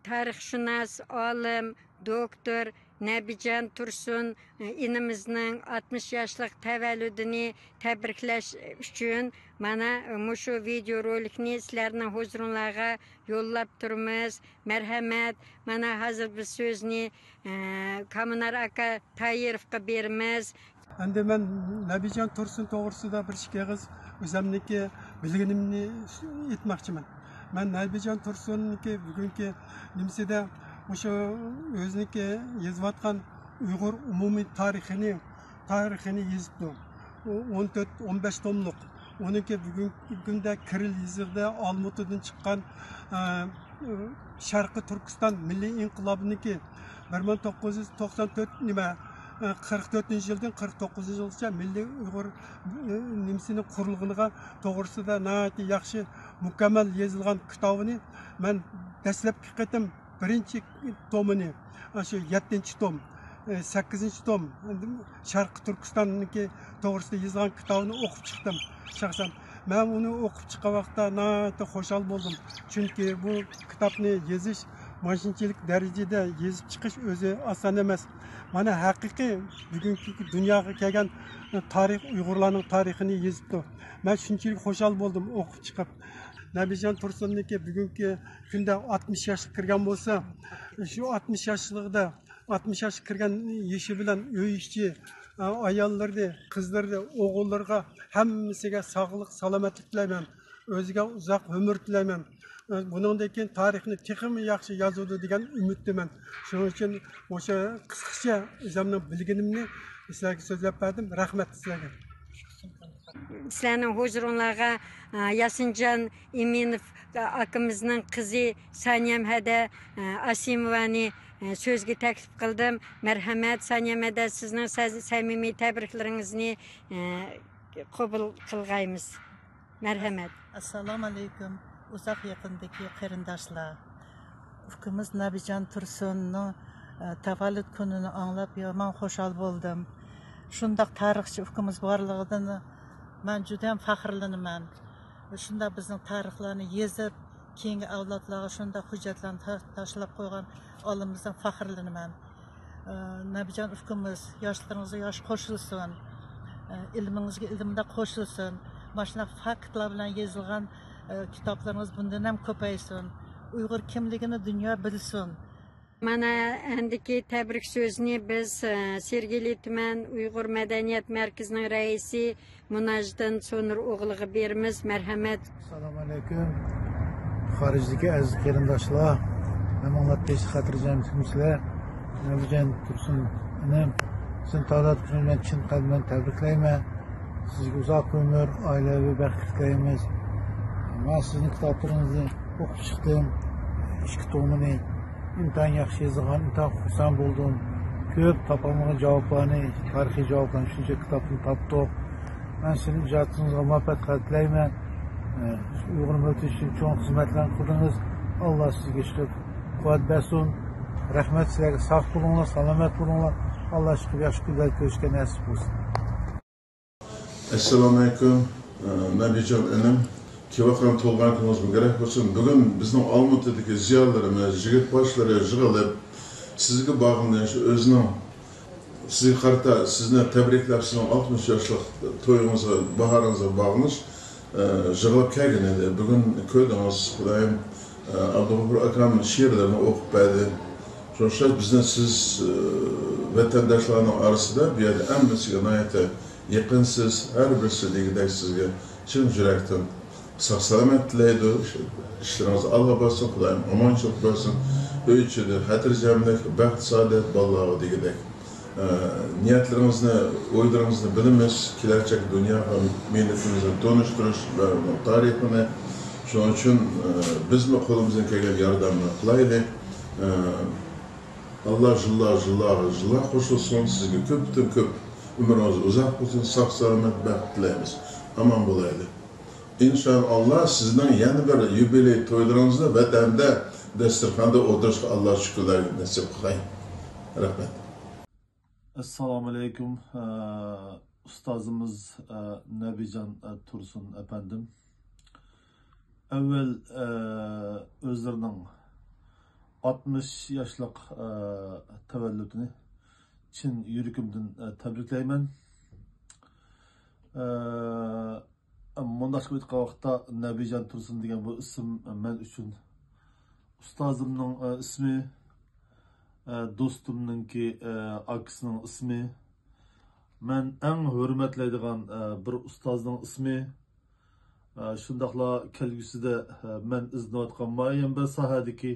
تارىخشۇناس، ئالىم، دوكتور نەبىجان تۇرسۇن ئىنىمىزنىڭ ئاتمىش ياشلىق تەۋەللۇدىنى تەبرىكلەش ئۈچۈن مانا مۇشۇ ۋىدېئو رولىكنى سىلەرنىڭ ھۇزۇرۇڭلارغا يوللاپ تۇرىمىز. مەرھەمەت. مانا ھازىر بىز سۆزنى ئە، كامىنار ئاكا تايىروفقا بېرىمىز. ئەمدى مەن نەبىجان تۇرسۇن توغرىسىدا بىر ئىككى ئېغىز ئۆزەمنىڭكى بىلگىنىمنى ئېيتماقچىمەن. مەن نەبىجان تۇرسۇننىڭكى بۈگۈنكى نېمىسىدە مۇشۇ ئۆزىنىڭكى يېزىۋاتقان ئۇيغۇر ئومۇمىي تارىخىنى، تارىخىنى يېزىپتۇ. ئۇ ئون تۆت، ئون بەش توملۇق. ئۇنىڭكى بۈگۈنكى كۈندە كىرىل يېزىقىدا ئالمۇتىدىن چىققان ئە، شەرقىي تۈركىستان مىللىي ئىنقىلابىنىڭكى بىر مىڭ توققۇز يۈز توقسان تۆت نېمە، قىرىق تۆتىنچى يىلدىن قىرىق توققۇزىنچى يىلغىچە مىللىي ئۇيغۇر نېمىسىنىڭ قۇرۇلغىنىغا توغرىسىدا ناھايىتى ياخشى، مۇكەممەل يېزىلغان كىتابىنى مەن دەسلەپكى قېتىم بىرىنچى تومىنى، شۇ يەتتىنچى توم، سەككىزىنچى توم، شەرقىي تۈركىستاننىڭكى توغرىسىدا يېزىلغان كىتابىنى ئوقۇپ چىقتىم شەخسەن. مەن ئۇنى ئوقۇپ چىققان ۋاقىتتا ناھايىتى خۇشال بولدۇم. چۈنكى بۇ كىتابنى يېزىش مۇشۇنچىلىك دەرىجىدە يېزىپ چىقىش ئۆزى ئاسان ئەمەس. مانا ھەقىقىي بۈگۈنكى دۇنياغا كەلگەن تارىخ، ئۇيغۇرلارنىڭ تارىخىنى يېزىپتۇ. مەن شۇنچىلىك خۇشال بولدۇم ئوقۇپ چىقىپ. نەبىجان تۇرسۇننىڭكى بۈگۈنكى كۈندە ئاتمىش ياشقا كىرگەن بولسا، شۇ ئاتمىش ياشلىقىدا، ئاتمىش ياشقا كىرگەن يېشى بىلەن ئۆي ئىچى، ئاياللىرىنى، قىزلىرىنى، ئوغۇللىرىغا ھەممىسىگە ساغلىق، سالامەتلىك تىلەيمەن. ئۆزىگە ئۇزاق ئۆمۈر تىلەيمەن. بۇنىڭدىن كېيىن تارىخنى تېخىمۇ ياخشى يازىدۇ دېگەن ئۈمىدتىمەن. شۇنىڭ ئۈچۈن مۇشۇ قىسقىچە ئۆزۈمنىڭ بىلگىنىمنى سىلەرگە سۆزلەپ بەردىم. رەھمەت سىلەرگە. سىلەرنىڭ ھۇزۇرۇڭلارغا ياسىنجان ئىمىنوف ئاكىمىزنىڭ قىزى سانىيەم ھەدە ئاسىموۋانى سۆزگە تەكلىپ قىلدىم. مەرھەمەت، سانىيەم ھەدە، سىزنىڭ سەز- سەمىمىي تەبرىكلىرىڭىزنى قوبۇل قىلغايمىز. مەرھەمەت. ئەسسالامۇ ئەلەيكۇم، ئۇزاق يېقىندىكى قېرىنداشلار. ئۇكىمىز نەبىجان تۇرسۇننىڭ تەۋەللۇت كۈنىنى ئاڭلاپ يامان خۇشال بولدۇم. شۇنداق تارىخچى ئۇكىمىز بارلىقىدىن مەن جۈدەم پەخىرلىنىمەن. شۇنداق بىزنىڭ تارىخلارنى يېزىپ، كېيىنكى ئەۋلادلارغا شۇنداق ھۆججەتلەرنى تاشلاپ قويغان ئالىمىمىزدىن پەخىرلىنىمەن. نەبىجان ئۇكىمىز، ياشلىرىڭىزغا ياش قوشۇلسۇن، ئىلمىڭىزگە ئىلىمدە قوشۇلسۇن. ماشۇنداق فاكتلار بىلەن يېزىلغان كىتابلىرىڭىز بۇندىن ھەم كۆپەيسۇن. ئۇيغۇر كىملىكىنى دۇنيا بىلسۇن. مانا ئەندىكى تەبرىك سۆزىنى بىز، ئە، سېرگېلى تۈمەن ئۇيغۇر مەدەنىيەت مەركىزىنىڭ رەئىسى مۇناجدىن سونۇر ئوغلىغا بېرىمىز. مەرھەمەت. ئەسسالامۇ ئەلەيكۇم. خارىجدىكى ئەزىز قېرىنداشلار، ھەممىڭلار تىنچلىق خاتىرجەم تۇرمۇسىلەر. نەبىجان تۇرسۇن ئىنىم، سىزنى تازا تۇرسۇن، مەن چىن قەلبىمدىن تەبرىكلەيمەن. سىزگە ئۇزاق ئۆمۈر، ئائىلىۋى بەخت تىلەيمىز. مەن سىزنىڭ كىتابلىرىڭىزنى ئوقۇپ چىقتىم. ئىككى تومىنى. ئىنتايىن ياخشى يېزىلغان، ئىنتايىن خۇرسەن بولدۇم. كۆپ تاپالمىغان جاۋابلارنى، تارىخىي جاۋابلارنى شۇنچە كىتابتىن تاپتۇق. مەن سىزنىڭ ئىجادىڭىزغا مۇۋەپپەقىيەت تىلەيمەن. ئۇيغۇر مىللىتى ئۈچۈن چوڭ خىزمەتلەرنى قىلدىڭىز. ئاللا سىزگە ئىشقىلىپ قۇۋۋەت بەرسۇن. رەھمەت سىلەرگە. ساق بولۇڭلار، سالامەت بولۇڭلار. ئاللا ئىشقىلىپ ياخشى كۈنلەردە كۆرۈشكە نەسىپ بولسۇن. ئەسسالامۇئەلەيكۇم، ئە، نەبىجان ئىنىم. كېلىۋاتقان تۇغۇلغان كۈنىڭىز مۇبارەك بولسۇن. بۈگۈن بىزنىڭ ئالمۇتىدىكى زىيالىيلىرىمىز، يىگىت باشلىرى يىغىلىپ، سىزگە باغلىنىش، ئۆزىنىڭ، سىزگە قارىتا، سىزنى تەبرىكلەپ، سىزنىڭ ئاتمىش ياشلىق تويىڭىزغا، باھارىڭىزغا باغلىنىش، ئە، يىغىلىپ كەلگەن ئىدى. بۈگۈن كۆردىڭىز، خۇدايىم، ئە، ئابدۇغوپۇر ئاكام شېئىرلىرىنى ئوقۇپ بەردى. شۇنىڭ ئۈچۈن بىزنى سىز، ئە، ۋەتەنداشلارنىڭ ئارىسىدا بۇ يەردە ھەممىسىگە ناھايىتى يېقىنسىز، ھەر بىرسى دېگۈدەك سىزگە چىن يۈرەكتىن ساق-سالامەت تىلەيدۇ. ئىشلىرىڭىز ئالغا بارسۇن، خۇدايىم ئامانچىلىق بەرسۇن. ئۆي ئىچىدە خاتىرجەملىك، بەخت-سائادەت بالىلارغا دېگۈدەك. ئە، نىيەتلىرىڭىزنى، ئويلىرىڭىزنى بىلىمىز. كېلەچەك دۇنياغا مىللىتىمىزنى تونۇشتۇرۇش ۋە ئۇنىڭ تارىخىنى. شۇنىڭ ئۈچۈن، ئە، بىزمۇ قولىمىزدىن كەلگەن ياردەمنى قىلايلى. ئە، ئاللا يىللار، يىللار، يىللار قوشۇلسۇن. سىزگە كۆپتىن كۆپ ئۆمرىڭىز ئۇزاق بولسۇن، ساق-سالامەت، بەخت تىلەيمىز. ئامان بولايلى. ئىنشائاللا، سىزنىڭ يەنە بىر يۇبىلېي تويلىرىڭىزنى ۋەتەندە دەستۇرخاندا ئولتۇرۇشقا ئاللا شۈكۈرلەرگە نېسىپ قىلاي. رەھمەت. ئەسسالامۇئەلەيكۇم، ئە، ئۇستازىمىز، ئە، نەبىجان، ئە، تۇرسۇن ئەپەندىم. ئەۋۋەل، ئە، ئۆزلىرىنىڭ ئاتمىش ياشلىق، ئە، تەۋەللۇتىنى چىن يۈرىكىمدىن، ئە، تەبرىكلەيمەن. ئە، مۇنداق قىلىپ ئېيتقان ۋاقىتتا، نەبىجان تۇرسۇن دېگەن بۇ ئىسىم مەن ئۈچۈن ئۇستازىمنىڭ، ئە، ئىسمى، ئە، دوستۇمنىڭكى، ئە، ئاكىسىنىڭ ئىسمى. مەن ئەڭ ھۆرمەتلەيدىغان، ئە، بىر ئۇستازنىڭ ئىسمى. ئە، شۇنداقلا كەلگۈسىدە، ئە، مەن ئىزدىنىۋاتقان مۇئەييەن بىر ساھەدىكى،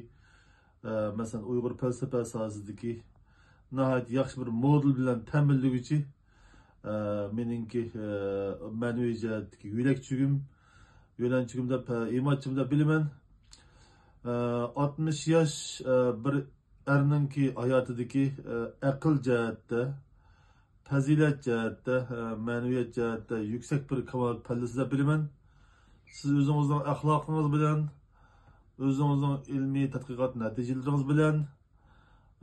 ئە، مەسىلەن، ئۇيغۇر پەلسەپە ساھەسىدىكى ناھايىتى ياخشى بىر مودېل بىلەن تەمىنلىگۈچى، ئە، مېنىڭكى، ئە، مەنىۋى جەھەتتىكى يۆلەكچىگىم، يۆلەنچۈكۈم دەپ، ئە، ئىماچىم دەپ بىلىمەن. ئە، ئاتمىش ياش، ئە، بىر ئەرنىڭكى ھاياتىدىكى، ئە، ئەقىل جەھەتتە، پەزىلەت جەھەتتە، ئە، مەنىۋىيەت جەھەتتە يۈكسەك بىر كامالەت پەللىسى دەپ بىلىمەن. سىز ئۆزىڭىزنىڭ ئەخلاقىڭىز بىلەن، ئۆزىڭىزنىڭ ئىلمىي تەتقىقات نەتىجىلىرىڭىز بىلەن،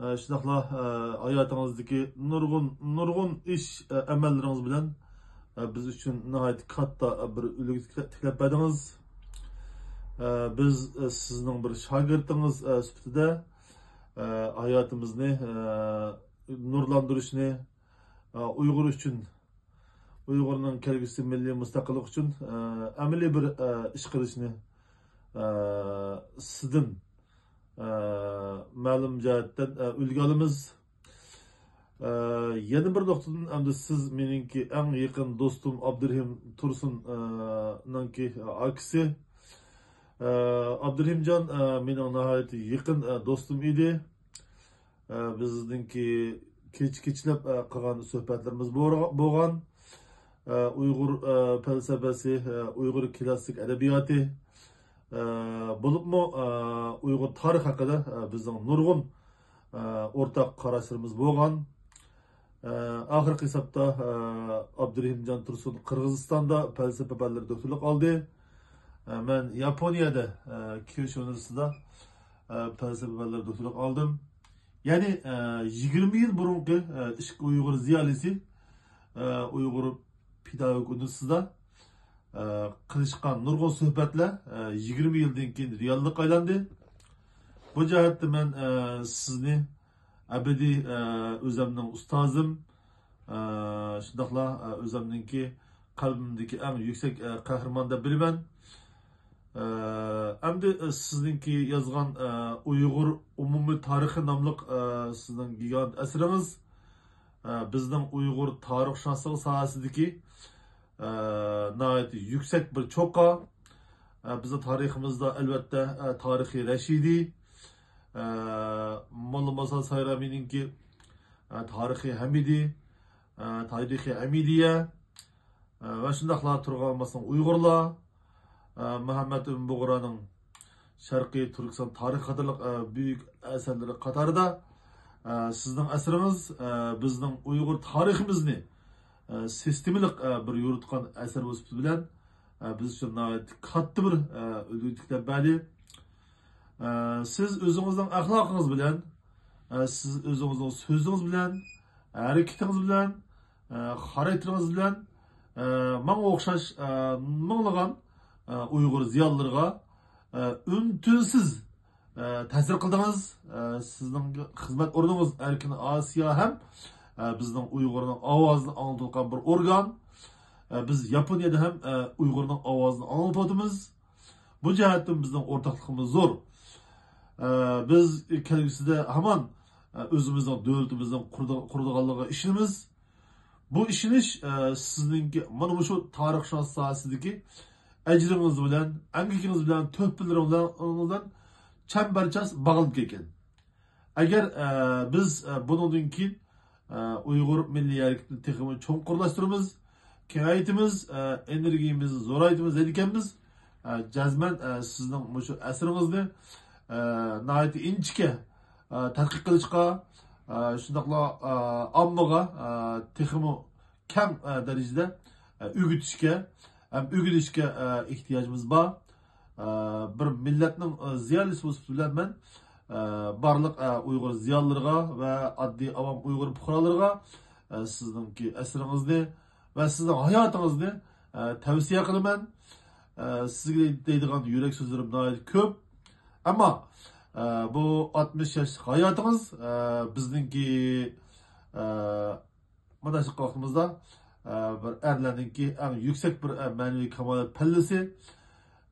ئە، شۇنداقلا، ئە، ھاياتىڭىزدىكى نۇرغۇن، نۇرغۇن ئىش، ئە، ئەمەللىرىڭىز بىلەن، ئە، بىز ئۈچۈن ناھايىتى كاتتا، ئە، بىر ئۈلگە تىكلە-، تىكلەپ بەردىڭىز. ئە، بىز، ئە، سىزنىڭ بىر شاگىرتىڭىز، ئە، سۈپىتىدە، ئە، ھاياتىمىزنى، ئە، نۇرلاندۇرۇشنى، ئە، ئۇيغۇر ئۈچۈن، ئۇيغۇرنىڭ كەلگۈسى مىللىي مۇستەقىللىق ئۈچۈن، ئە، ئەمەلىي بىر، ئە، ئىش قىلىشنى، ئە، سىزدىن، ئە، مەلۇم جەھەتتىن، ئە، ئۈلگە ئالىمىز. ئە، يەنە بىر نۇقتىدىن، ئەمدى سىز مېنىڭكى ئەڭ يېقىن دوستۇم ئابدۇرېھىم تۇرسۇن، ئە، نىڭكى ئاكىسى. ئە، ئابدۇرېھىمجان، ئە، مېنىڭ ناھايىتى يېقىن، ئە، دوستۇم ئىدى. ئە، بىزنىڭكى كېچە-كېچىلەپ، ئە، قىلغان سۆھبەتلىرىمىز بولغان. ئە، ئۇيغۇر، ئە، پەلسەپىسى، ئە، ئۇيغۇر كلاسسىك ئەدەبىياتى، ئە، بولۇپمۇ، ئە، ئۇيغۇر تارىخى ھەققىدە، ئە، بىزنىڭ نۇرغۇن، ئە، ئورتاق قاراشلىرىمىز بولغان. ئە، ئاخىرقى ھېسابتا، ئە، ئابدۇرېھىمجان تۇرسۇن قىرغىزىستاندا پەلسەپە پەنلىرى دوكتورلۇق ئالدى. ئە، مەن ياپونىيەدە، ئە، كيوشۇ ئۇنىۋېرسىتېتىدا، ئە، پەلسەپە پەنلىرى دوكتورلۇق ئالدىم. يەنى، ئە، يىگىرمە يىل بۇرۇنقى، ئە، ئىككى ئۇيغۇر زىيالىيسى، ئە، ئۇيغۇر پېداگوگىك ئۇنىۋېرسىتېتىدا، ئە، قىلىشقان نۇرغۇن سۆھبەتلەر، ئە، يىگىرمە يىلدىن كېيىن رېئاللىققا ئايلاندى. بۇ جەھەتتە مەن، ئە، سىزنى ئەبەدىي، ئە، ئۆزەمنىڭ ئۇستازىم، ئە، شۇنداقلا، ئە، ئۆزەمنىڭكى قەلبىمدىكى ئەڭ يۈكسەك، ئە، قەھرىمان دەپ بىلىمەن. ئە، ئەمدى، ئە، سىزنىڭكى يازغان، ئە، ئۇيغۇر ئومۇمىي تارىخى ناملىق، ئە، سىزنىڭ گىگانت ئەسىرىڭىز، ئە، بىزنىڭ ئۇيغۇر تارىخشۇناسلىقى ساھەسىدىكى، ئە، ناھايىتى يۈكسەك بىر چوققا. ئە، بىزنىڭ تارىخىمىزدا، ئەلۋەتتە، ئە، تارىخى رەشىدىي، ئە، موللا مۇسا سايرامىنىڭكى، ئە، تارىخى ھەمىدىي، ئە، تارىخى ھەمىدىيە، ئە، ۋە شۇنداقلا تۇرغان ماسنىڭ ئۇيغۇرلار، ئە، مۇھەممەد ئىبن بۇغرانىڭ شەرقىي تۈركىستان تارىخى قاتارلىق، ئە، بۈيۈك ئەسەرلىرى قاتارىدا، ئە، سىزنىڭ ئەسىرىڭىز، ئە، بىزنىڭ ئۇيغۇر تارىخىمىزنى، ئە، سىستېمىلىق، ئە، بىر يورۇتقان ئەسەر بولۇش سۈپىتى بىلەن، ئە، بىز ئۈچۈن ناھايىتى كاتتا بىر، ئە، ئۈلگە تىكلەپ بەردى. ئە، سىز ئۆزىڭىزنىڭ ئەخلاقىڭىز بىلەن، ئە، سىز ئۆزىڭىزنىڭ سۆزىڭىز بىلەن، ھەرىكىتىڭىز بىلەن، ئە، خاراكتېرىڭىز بىلەن، ئە، ماڭا ئوخشاش، ئە، مىڭلىغان، ئە، ئۇيغۇر زىيالىيلىرىغا، ئە، ئۈن-تىنسىز، ئە، تەسىر قىلدىڭىز. ئە، سىزنىڭ خىزمەت ئورنىڭىز ئەركىن ئاسىيا ھەم، ئە، بىزنىڭ ئۇيغۇرنىڭ ئاۋازىنى ئاڭلىتىۋاتقان بىر ئورگان. ئە، بىز ياپونىيەدە ھەم، ئە، ئۇيغۇرنىڭ ئاۋازىنى ئاڭلىتىۋاتىمىز. بۇ جەھەتتىن بىزنىڭ ئورتاقلىقىمىز زور. ئە، بىز كەلگۈسىدە ھامان، ئە، ئۆزىمىزنىڭ دۆلىتىمىزنىڭ قۇرىدىغ-، قۇرىدىغانلىقىغا ئىشىنىمىز. بۇ ئىشىنىش، ئە، سىزنىڭكى مانا مۇشۇ تارىخشۇناس ساھەسىدىكى ئەجرىڭىز بىلەن، ئەمگىكىڭىز بىلەن، تۆھپىلىرىڭىز بىلەن چەمبەرچاس باغلىنىپ كەتكەن. ئەگەر، ئە، بىز، ئە، بۇنىڭدىن كېيىن، ئە، ئۇيغۇر مىللىي ھەرىكىتىنى تېخىمۇ چوڭقۇرلاشتۇرىمىز، كېڭەيتىمىز، ئە، ئېنېرگىيىمىزنى زورايتىمىز دەيدىكەنمىز، ئە، جەزمەن، ئە، سىزنىڭ مۇشۇ ئەسىرىڭىزنى، ئە، ناھايىتى ئىنچىكە، ئە، تەتقىق قىلىشقا، ئە، شۇنداقلا، ئە، ئاممىغا، ئە، تېخىمۇ كەڭ، ئە، دەرىجىدە، ئە، ئۆگىتىشكە ھەم ئۆگىنىشكە، ئە، ئېھتىياجىمىز بار. ئە، بىر مىللەتنىڭ، ئە، زىيالىيسى بولۇش سۈپىتى بىلەن مەن، ئە، بارلىق، ئە، ئۇيغۇر زىيالىيلىرىغا ۋە ئاددىي ئاۋام ئۇيغۇر پۇقرالىرىغا، ئە، سىزنىڭكى ئەسىرىڭىزنى ۋە سىزنىڭ ھاياتىڭىزنى، ئە، تەۋسىيە قىلىمەن. ئە، سىزگە دەيدىغان يۈرەك سۆزلىرىم ناھايىتى كۆپ. ئەمما، ئە، بۇ ئاتمىش ياشلىق ھاياتىڭىز، ئە، بىزنىڭكى، ئە، مانا شۇ ۋاقتىمىزدا، ئە، بىر ئەرلەرنىڭكى ئەڭ يۈكسەك بىر، ئە، مەنىۋى كامالەت پەللىسى.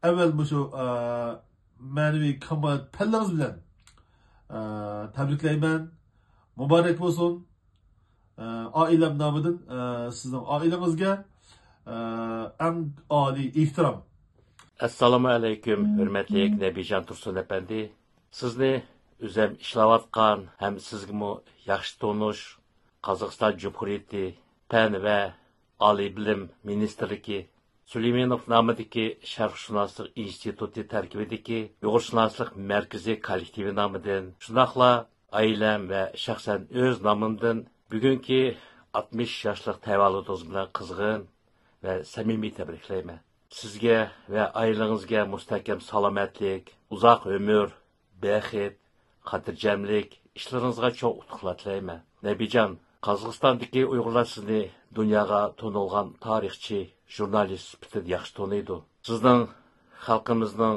ئەۋۋەل مۇشۇ، ئە، مەنىۋى كامالەت پەللىڭىز بىلەن، ئە، تەبرىكلەيمەن. مۇبارەك بولسۇن. ئە، ئائىلەم نامىدىن، ئە، سىزنىڭ ئائىلىڭىزگە، ئە، ئەڭ ئالىي ئېھتىرام. ئەسسالامۇ ئەلەيكۇم، ھۆرمەتلىك نەبىجان تۇرسۇن ئەپەندى. سىزنى ئۆزەم ئىشلەۋاتقان ھەم سىزگىمۇ ياخشى تونۇش قازاقىستان جۇمھۇرىيىتى پەن ۋە ئالىي بىلىم مىنىستىرلىكى سۈلەيمانوف نامىدىكى شەرقشۇناسلىق ئىنستىتۇتى تەركىبىدىكى ئۇيغۇرشۇناسلىق مەركىزى كوللېكتىۋى نامىدىن، شۇنداقلا ئائىلەم ۋە شەخسەن ئۆز نامىمدىن بۈگۈنكى ئاتمىش ياشلىق تەۋەللۇتىڭىز بىلەن قىزغىن ۋە سەمىمىي تەبرىكلەيمەن. سىزگە ۋە ئائىلىڭىزگە مۇستەھكەم سالامەتلىك، ئۇزاق ئۆمۈر، بەخت، خاتىرجەملىك، ئىشلىرىڭىزغا چوڭ ئۇتۇقلار تىلەيمەن. نەبىجان، قازاقىستاندىكى ئۇيغۇرلار سىزنى دۇنياغا تونۇلغان تارىخچى، ژۇرنالىست سۈپىتىدە ياخشى تونۇيدۇ. سىزنىڭ خەلقىمىزنىڭ،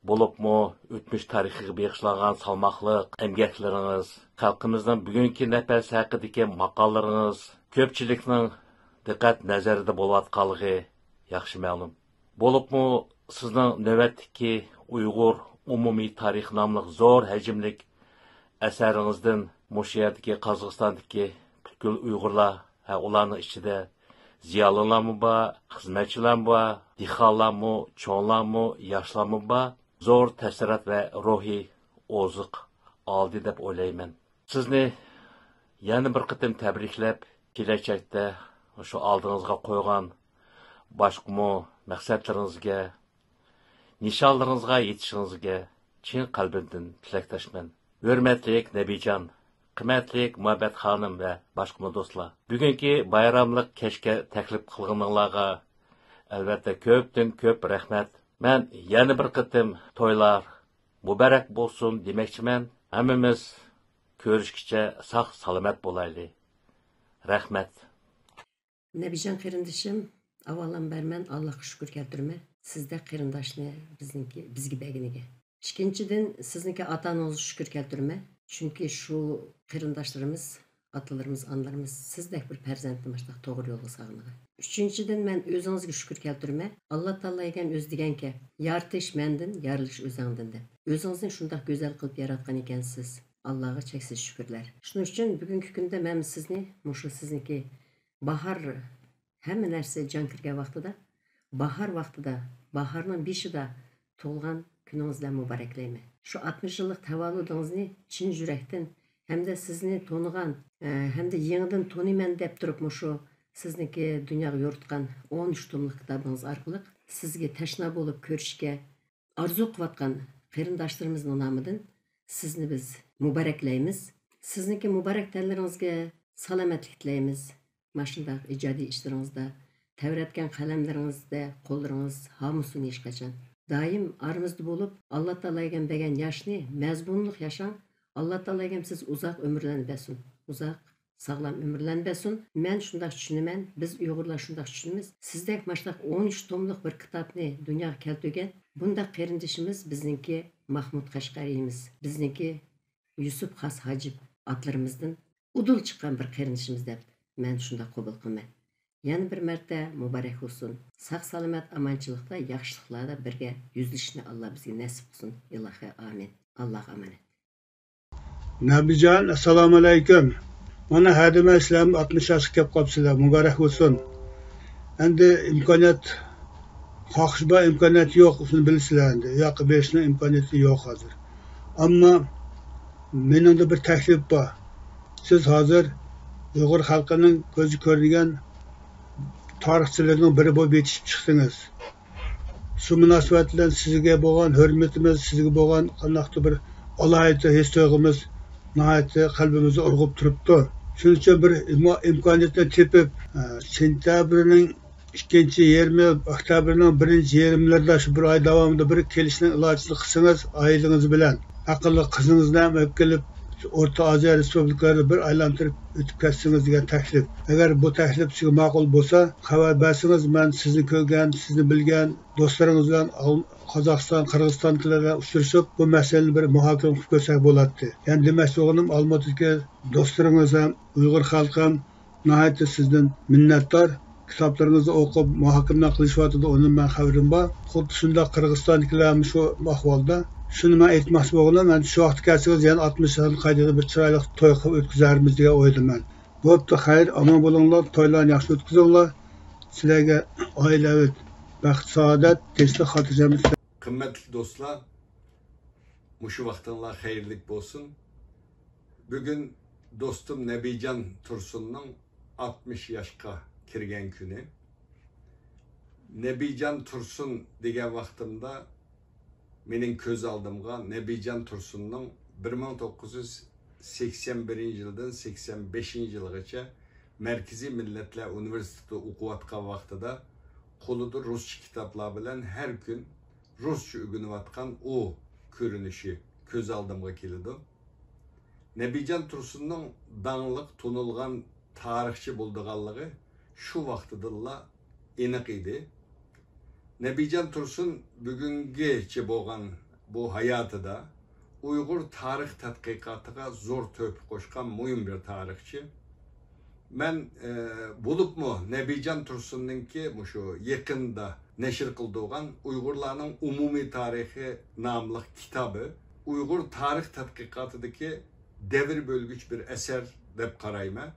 بولۇپمۇ ئۆتمۈش تارىخىغا بېغىشلانغان سالماقلىق ئەمگەكلىرىڭىز، خەلقىمىزنىڭ بۈگۈنكى نەپەسى ھەققىدىكى ماقالىلىرىڭىز كۆپچىلىكنىڭ دىققەت نەزىرىدە بولۇۋاتقانلىقى ياخشى مەلۇم. بولۇپمۇ سىزنىڭ نۆۋەتتىكى ئۇيغۇر ئومۇمىي تارىخى ناملىق زور ھەجىملىك ئەسەرىڭىزدىن مۇشۇ يەردىكى قازاقىستاندىكى پۈتكۈل ئۇيغۇرلار ھە ئۇلارنىڭ ئىچىدە زىيالىيلارمۇ بار، خىزمەتچىلەرمۇ بار، دېھقانلارمۇ، چوڭلارمۇ، ياشلارمۇ بار، زور تەسىرات ۋە روھىي ئوزۇق ئالدى دەپ ئويلايمەن. سىزنى يەنە بىر قېتىم تەبرىكلەپ، كېلەچەكتە شۇ ئالدىڭىزغا قويغان باشقىمۇ مەقسەتلىرىڭىزگە، نىشانلىرىڭىزغا يېتىشىڭىزگە چىن قەلبىمدىن تىلەكداشمەن. ھۆرمەتلىك نەبىجان، قىممەتلىك مۇھەببەت خانىم ۋە باشقىمۇ دوستلار، بۈگۈنكى بايراملىق كەچكە تەكلىپ قىلغىنىڭلارغا ئەلۋەتتە كۆپتىن كۆپ رەھمەت. مەن يەنە بىر قېتىم تويلار مۇبارەك بولسۇن دېمەكچىمەن. ھەممىمىز كۆرۈشكىچە ساق سالامەت بولايلى. رەھمەت. نەبىجان قېرىندىشىم، ئاۋۋالامبەر مەن ئاللاھقا شۈكۈر كەلتۈرىمەن، سىزدەك قېرىنداشنى بىزنىڭكى، بىزگە بەرگىنىگە. ئىككىنچىدىن، سىزنىڭكى ئاتا-ئانىڭىزغا شۈكۈر كەلتۈرىمەن، چۈنكى شۇ قېرىنداشلىرىمىز، ئاتىلىرىمىز، ئانىلىرىمىز سىزدەك بىر پەرزەنتنى مۇشۇنداق توغرا يولغا سالغىنىغا. ئۈچىنچىدىن، مەن ئۆزىڭىزگە شۈكۈر كەلتۈرىمەن. ئاللا تائالا ئىكەن ئۆزى دېگەنكەن، يارىتىش مەندىن، يارىلىش ئۆزۈڭدىن دەپ. ئۆزىڭىزنى شۇنداق گۈزەل قىلىپ ياراتقان ئىكەنسىز. ئاللاغا چەكسىز شۈكۈرلەر. شۇنىڭ ئۈچۈن بۈگۈنكى كۈندە مەن سىزنى مۇشۇ سىزنىڭكى باھار، ھەممە نەرسە جان كىرگەن ۋاقتىدا، باھار ۋاقتىدا، باھارنىڭ بېشىدا تۇغۇلغان كۈنىڭىز بىلەن مۇبارەكلەيمەن. شۇ ئاتمىش يىللىق تەۋەللۇدىڭىزنى چىن يۈرەكتىن ھەمدە سىزنى تونۇغان، ئە، ھەمدە يېڭىدىن تونۇيمەن دەپ تۇرۇپ مۇشۇ سىزنىڭكى دۇنياغا يورۇتقان ئون ئۈچ توملۇق كىتابىڭىز ئارقىلىق سىزگە تەشنا بولۇپ كۆرۈشكە ئارزۇ قىلىۋاتقان قېرىنداشلىرىمىزنىڭ نامىدىن سىزنى بىز مۇبارەكلەيمىز. سىزنىڭكى مۇبارەك تەنلىرىڭىزگە سالامەتلىك تىلەيمىز. ماشۇنداق ئىجادىي ئىشلىرىڭىزدا، تەۋرەتكەن قەلەملىرىڭىزدە قوللىرىڭىز ھامۇسۇن ھېچقاچان. دائىم ئارىمىزدا بولۇپ، ئاللا تائالا ئىگەم بەرگەن ياشنى مەزمۇنلۇق ياشاڭ. ئاللا تائالا ئىگەم سىز ئۇزاق ئۆمۈرلەرنى بەرسۇن. ئۇزاق ساغلام ئۆمۈرلەرنى بەرسۇن. مەن شۇنداق چۈشىنىمەن، بىز ئۇيغۇرلار شۇنداق چۈشىنىمىز. سىزدەك ماشۇنداق ئون ئۈچ توملۇق بىر كىتابنى دۇنياغا كەلتۈرگەن بۇنداق قېرىندىشىمىز بىزنىڭكى ماھمۇد قەشقەرىمىز، بىزنىڭكى يۈسۈپ خاس ھاجىپ ئاتلىرىمىزدىن ئۇدۇل چىققان بىر قېرىندىشىمىز دەپ مەن شۇنداق قوبۇل قىلىمەن. يەنە بىر مەرتە مۇبارەك بولسۇن. ساق-سالامەت، ئامانچىلىقتا، ياخشىلىقلاردا بىرگە يۈزلىشىشنى ئاللا بىزگە نەسىپ قىلسۇن. ئىلاھى ئامىن. ئاللاغا ئامانەت. نەبىجان، ئەسسالامۇئەلەيكۇم. مانا ھەدىمە سىلەرمۇ ئاتمىش ياشقا كەپ قاپسىلەر، مۇبارەك بولسۇن. ئەمدى ئىمكانىيەت، قاقىشىش بار، ئىمكانىيەت يوق، شۇنى بىلىسىلەر ئەمدى. ئۇ ياققا بېرىشنىڭ ئىمكانىيىتى يوق ھازىر. ئەمما مېنىڭدە بىر تەكلىپ بار. سىز ھازىر ئۇيغۇر خەلقىنىڭ كۆزى كۆرۈنگەن تارىخچىلىرىنىڭ بىرى بولۇپ يېتىشىپ چىقتىڭىز. شۇ مۇناسىۋەت بىلەن سىزگە بولغان ھۆرمىتىمىز، سىزگە بولغان قانداقتۇر بىر ئالاھىدە ھېس تۇيغۇمىز ناھايىتى قەلبىمىزنى ئۇرغۇپ تۇرۇپتۇ. شۇنىڭ ئۈچۈن بىر ئىم-، ئىمكانىيەتنى تېپىپ، ئە، سېنتەبىرنىڭ ئىككىنچى يېرىمى، ئۆكتەبىرنىڭ بىرىنچى يېرىملىرىدا شۇ بىر ئاي داۋامىدا بىر كېلىشنىڭ ئىلاجىنى قىلسىڭىز، ئائىلىڭىز بىلەن ئەقەللىي قىزىڭىزنى ھەم ئېلىپ كېلىپ، ئورتا ئازىيا رېسپۇبلىكىلىرىدا بىر ئايلاندۇرۇپ ئۆتۈپ كەتسىڭىز دېگەن تەكلىپ. ئەگەر بۇ تەكلىپ سىزگە ماقۇل بولسا، خەۋەر بەرسىڭىز، مەن سىزنى كۆرگەن، سىزنى بىلگەن دوستلىرىڭىز بىلەن ئال-، قازاقىستان، قىرغىزىستاندىكىلەر بىلەن ئۇچرىشىپ، بۇ مەسىلىنى بىر مۇھاكىمە قىلىپ كۆرسەك بولاتتى. يەنى دېمەكچى بولغىنىم، ئالمۇتىدىكى دوستلىرىڭىز ھەم ئۇيغۇر خەلقى ھەم ناھايىتى سىزدىن مىننەتدار. كىتابلىرىڭىزنى ئوقۇپ، مۇھاكىمىلەر قىلىشىۋاتىدۇ، ئۇنىڭ مەن خەۋىرىم بار. خۇددى شۇنداق قىرغىزىستاندىكىلەرمۇ شۇ ئەھۋالدا. شۇنى مەن ئېيتماقچى بولغىنىم، ئەمدى شۇ ۋاقىتتا كەلسىڭىز، يەنە ئاتمىش ياشنى قايتىدىن بىر چىرايلىق توي قىلىپ ئۆتكۈزەرمىز دېگەن ئويدىمەن. بوپتۇ، خەير، ئامان بولۇڭلار، تويلارنى ياخشى ئۆتكۈزۈڭلار. سىلەرگە ئائىلە ئەۋەت، بەخت، سائادەت، تىنچلىق، خاتىرجەملىك. قىممەتلىك دوستلار، مۇشۇ ۋاقتىڭلار خەيرلىك بولسۇن. بۈگۈن دوستۇم نەبىجان تۇرسۇننىڭ ئاتمىش ياشقا كىرگەن كۈنى. نەبىجان تۇرسۇن دېگەن ۋاقتىمدا مېنىڭ كۆز ئالدىمغا نەبىجان تۇرسۇننىڭ بىر مىڭ توققۇز يۈز سەكسەن بىرىنچى يىلدىن سەكسەن بەشىنچى يىلغىچە مەركىزىي مىللەتلەر ئۇنىۋېرسىتېتىدا ئوقۇۋاتقان ۋاقتىدا قولىدا رۇسچە كىتابلار بىلەن ھەر كۈن رۇسچە ئۆگىنىۋاتقان ئۇ كۆرۈنۈشى كۆز ئالدىمغا كېلىدۇ. نەبىجان تۇرسۇننىڭ داڭلىق، تونۇلغان تارىخچى بولىدىغانلىقى شۇ ۋاقتىدىنلا ئېنىق ئىدى. نەبىجان تۇرسۇن بۈگۈنگىچە بولغان بۇ ھاياتىدا ئۇيغۇر تارىخ تەتقىقاتىغا زور تۆھپە قوشقان مۇھىم بىر تارىخچى. مەن، ئە، بولۇپمۇ نەبىجان تۇرسۇننىڭكى مۇشۇ يېقىندا نەشر قىلدۇرغان ئۇيغۇرلارنىڭ ئومۇمىي تارىخى ناملىق كىتابى ئۇيغۇر تارىخ تەتقىقاتىدىكى دەۋر بۆلگۈچ بىر ئەسەر دەپ قارايمەن.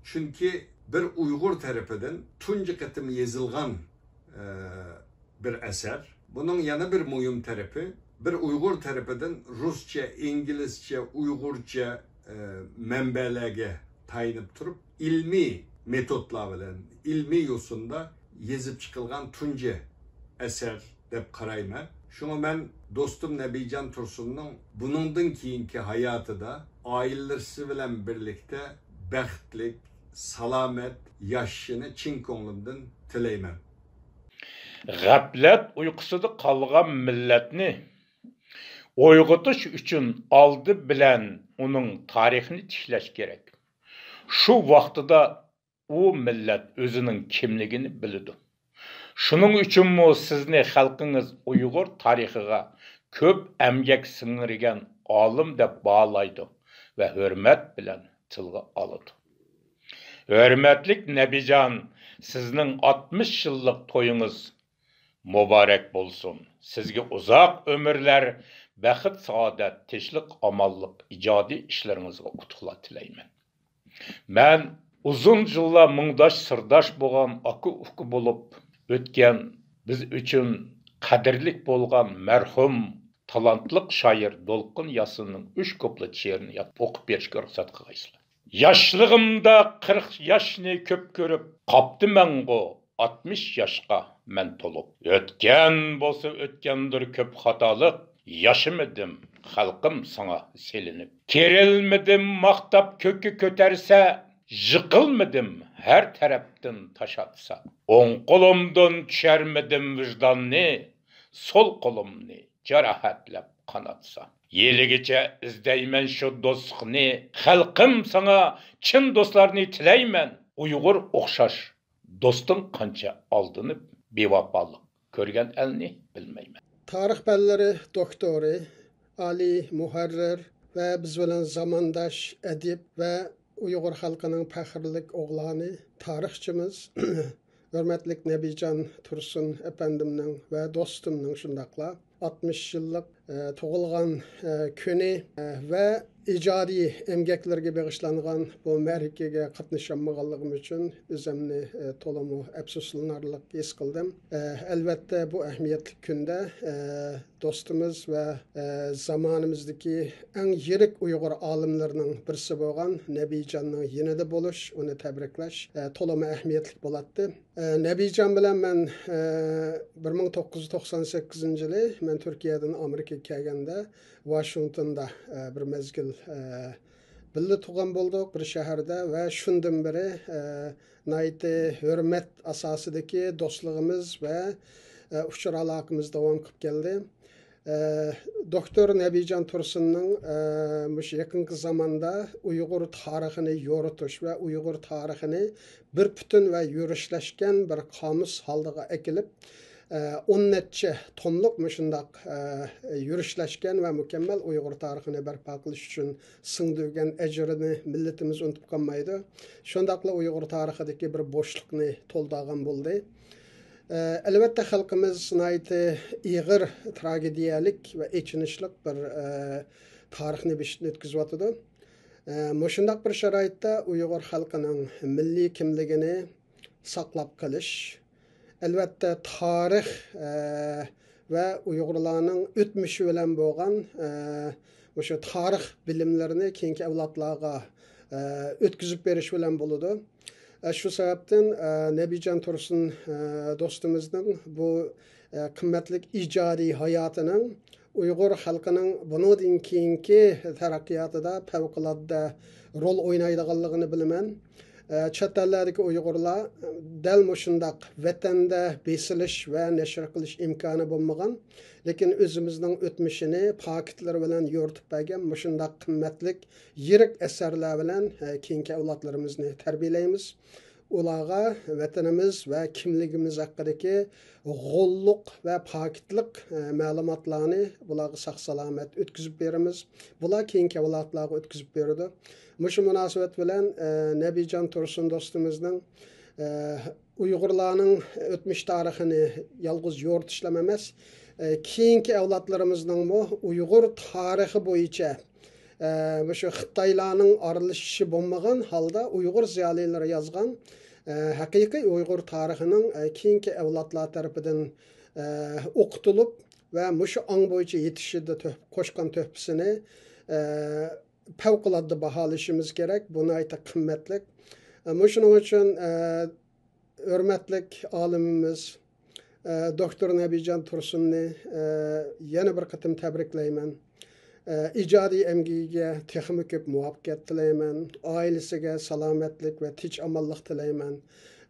چۈنكى بىر ئۇيغۇر تەرىپىدىن تۇنجى قېتىم يېزىلغان، ئە، بىر ئەسەر. بۇنىڭ يەنە بىر مۇھىم تەرىپى، بىر ئۇيغۇر تەرىپىدىن رۇسچە، ئىنگلىزچە، ئۇيغۇرچە، ئە، مەنبەلەرگە تايىنىپ تۇرۇپ، ئىلمىي مېتودلار بىلەن، ئىلمىي يوسۇندا يېزىپ چىقىلغان تۇنجى ئەسەر دەپ قارايمەن. شۇڭا مەن دوستۇم نەبىجان تۇرسۇننىڭ بۇنىڭدىن كېيىنكى ھاياتىدا ئائىلىسى بىلەن بىرلىكتە بەختلىك، سالامەت ياشىشىنى چىن كۆڭلۈمدىن تىلەيمەن. غەپلەت ئۇيقۇسىدا قالغان مىللەتنى ئويغىتىش ئۈچۈن ئالدى بىلەن ئۇنىڭ تارىخىنى تىكلەش كېرەك. شۇ ۋاقتىدا ئۇ مىللەت ئۆزىنىڭ كىملىكىنى بىلىدۇ. شۇنىڭ ئۈچۈنمۇ سىزنى خەلقىڭىز ئۇيغۇر تارىخىغا كۆپ ئەمگەك سىڭدۈرگەن ئالىم دەپ باھالايدۇ ۋە ھۆرمەت بىلەن تىلغا ئالىدۇ. ھۆرمەتلىك نەبىجان، سىزنىڭ ئاتمىش يىللىق تويىڭىز مۇبارەك بولسۇن. سىزگە ئۇزاق ئۆمۈرلەر، بەخت-سائادەت، تىنچلىق-ئامانلىق، ئىجادىي ئىشلىرىڭىزغا ئۇتۇقلار تىلەيمەن. مەن ئۇزۇن يىللار مۇڭداش-سىرداش بولغان، ئاكا-ئۇكا بولۇپ ئۆتكەن، بىز ئۈچۈن قەدىرلىك بولغان مەرھۇم تالانتلىق شائىر دولقۇن ياسىننىڭ ئۈچ كۇپلېت شېئىرىنى يا-، ئوقۇپ بېرىشكە رۇخسەت قىلغايسىلەر. ياشلىقىمدا قىرىق ياشنى كۆپ كۆرۈپ، قاپتىمەنغۇ ئاتمىش ياشقا مەن تولۇپ. ئۆتكەن بولسا ئۆتكەندۇر كۆپ خاتالىق، ياشىمىدىم خەلقىم ساڭا سېلىنىپ. كېرىلمىدىم ماختاپ كۆككە كۆتەرسە، يىقىلمىدىم ھەر تەرەپتىن تاش ئاتسا. ئوڭ قولۇمدىن چۈشەرمىدىم ۋىجداننى، سول قولۇمنى جاراھەتلەپ قاناتسا. ھېلىگىچە ئىزدەيمەن شۇ دوستلۇقنى، خەلقىم ساڭا چىن دوستلارنى تىلەيمەن. ئۇيغۇر ئوخشاش دوستۇڭ قانچە ئالدىنىپ بىۋاپالىق كۆرگەن ئەلنى بىلمەيمەن. تارىخ پەنلىرى دوكتورى، ئالىي مۇھەررىر ۋە بىز بىلەن زامانداش ئەدىب ۋە ئۇيغۇر خەلقىنىڭ پەخىرلىك ئوغلانى، تارىخچىمىز، ھۆرمەتلىك نەبىجان تۇرسۇن ئەپەندىمنىڭ ۋە دوستۇمنىڭ، شۇنداقلا ئاتمىش يىللىق، ئە، تۇغۇلغان، ئە، كۈنى، ئە، ۋە ئىجادىي ئەمگەكلىرىگە بېغىشلانغان بۇ مەرىكىگە قاتنىشالمىغانلىقىم ئۈچۈن ئۆزۈمنى، ئە، تولىمۇ ئەپسۇسلىنارلىق ھېس قىلدىم. ئە، ئەلۋەتتە، بۇ ئەھمىيەتلىك كۈندە، ئە، دوستىمىز ۋە، ئە، زامانىمىزدىكى ئەڭ يىرىك ئۇيغۇر ئالىملىرىنىڭ بىرسى بولغان نەبىجاننىڭ يېنىدا بولۇش، ئۇنى تەبرىكلەش، ئە، تولىمۇ ئەھمىيەتلىك بولاتتى. ئە، نەبىجان بىلەن مەن، ئە، بىر مىڭ توققۇز يۈز توقسان سەككىزىنچى يىلى مەن تۈركىيەدىن ئامېرىكىغا كەلگەندە، ۋاشىنگتوندا، ئە، بىر مەزگىل، ئە، بىللە تۇغان بولدۇق بىر شەھەردە ۋە شۇندىن بېرى، ئە، ناھايىتى ھۆرمەت ئاساسىدىكى دوستلۇقىمىز ۋە، ئە، ئۇچۇر ئالاقىمىز داۋام قىلىپ كەلدى. ئە، دوكتور نەبىجان تۇرسۇننىڭ، ئە، مۇشۇ يېقىنقى زاماندا ئۇيغۇر تارىخىنى يورۇتۇش ۋە ئۇيغۇر تارىخىنى بىر پۈتۈن ۋە يۈرۈشلەشكەن بىر قامۇس ھالىتىگە ئەكېلىپ، ئە، ئون نەچچە توملۇق مۇشۇنداق، ئە، يۈرۈشلەشكەن ۋە مۇكەممەل ئۇيغۇر تارىخىنى بەرپا قىلىش ئۈچۈن سىڭدۈرگەن ئەجرىنى مىللىتىمىز ئۇنتۇپ قالمايدۇ. شۇنداقلا ئۇيغۇر تارىخىدىكى بىر بوشلۇقنى تولدۇرغان بولدى. ئە، ئەلۋەتتە، خەلقىمىز ناھايىتى ئېغىر، تراگېدىيەلىك ۋە ئېچىنىشلىق بىر، ئە، تارىخنى بېشىدىن ئۆتكۈزۈۋاتىدۇ. ئە، مۇشۇنداق بىر شارائىتتا ئۇيغۇر خەلقىنىڭ مىللىي كىملىكىنى ساقلاپ قېلىش، ئەلۋەتتە، تارىخ، ئە، ۋە ئۇيغۇرلارنىڭ ئۆتمۈشى بىلەن بولغان، ئە، مۇشۇ تارىخ بىلىملىرىنى كېيىنكى ئەۋلادلارغا، ئە، ئۆتكۈزۈپ بېرىش بىلەن بولىدۇ. ئە، شۇ سەۋەبتىن، ئە، نەبىجان تۇرسۇن، ئە، دوستىمىزنىڭ بۇ، ئە، قىممەتلىك ئىجادىي ھاياتىنىڭ ئۇيغۇر خەلقىنىڭ بۇنىڭدىن كېيىنكى تەرەققىياتىدا پەۋقۇلئاددە رول ئوينايدىغانلىقىنى بىلىمەن. ئە، چەت ئەللەردىكى ئۇيغۇرلار دەل مۇشۇنداق ۋەتەندە بېسىلىش ۋە نەشر قىلىش ئىمكانى بولمىغان، لېكىن ئۆزىمىزنىڭ ئۆتمۈشىنى پاكىتلىرى بىلەن يورۇتۇپ بەرگەن مۇشۇنداق قىممەتلىك يىرىك ئەسەرلەر بىلەن، ئە، كېيىنكى ئەۋلادلىرىمىزنى تەربىيەلەيمىز. ئۇلارغا ۋەتىنىمىز ۋە كىملىكىمىز ھەققىدىكى غوللۇق ۋە پاكىتلىق، ئە، مەلۇماتلارنى بۇلارغا ساق-سالامەت ئۆتكۈزۈپ بېرىمىز. بۇلار كېيىنكى ئەۋلادلارغا ئۆتكۈزۈپ بېرىدۇ. مۇشۇ مۇناسىۋەت بىلەن، ئە، نەبىجان تۇرسۇن دوستىمىزنىڭ، ئە، ئۇيغۇرلارنىڭ ئۆتمۈش تارىخىنى يالغۇز يورۇتۇشلام ئەمەس، ئە، كېيىنكى ئەۋلادلىرىمىزنىڭمۇ ئۇيغۇر تارىخى بويىچە، ئە، مۇشۇ خىتايلارنىڭ ئارىلىشىشى بولمىغان ھالدا ئۇيغۇر زىيالىيلىرى يازغان، ئە، ھەقىقىي ئۇيغۇر تارىخىنىڭ، ئە، كېيىنكى ئەۋلادلار تەرىپىدىن، ئە، ئوقۇتۇلۇپ ۋە مۇشۇ ئاڭ بويىچە يېتىشىدە تۆھ-، قوشقان تۆھپىسىنى، ئە، پەۋقۇلئاددە باھالىشىمىز كېرەك. بۇ ناھايىتى قىممەتلىك. ئە، مۇشۇنىڭ ئۈچۈن، ئە، ھۆرمەتلىك ئالىمىمىز، ئە، دوكتور نەبىجان تۇرسۇننى، ئە، يەنە بىر قېتىم تەبرىكلەيمەن. ئە، ئىجادىي ئەمگىكىگە تېخىمۇ كۆپ مۇۋەپپەقىيەت تىلەيمەن. ئائىلىسىگە سالامەتلىك ۋە تىنچ-ئامانلىق تىلەيمەن.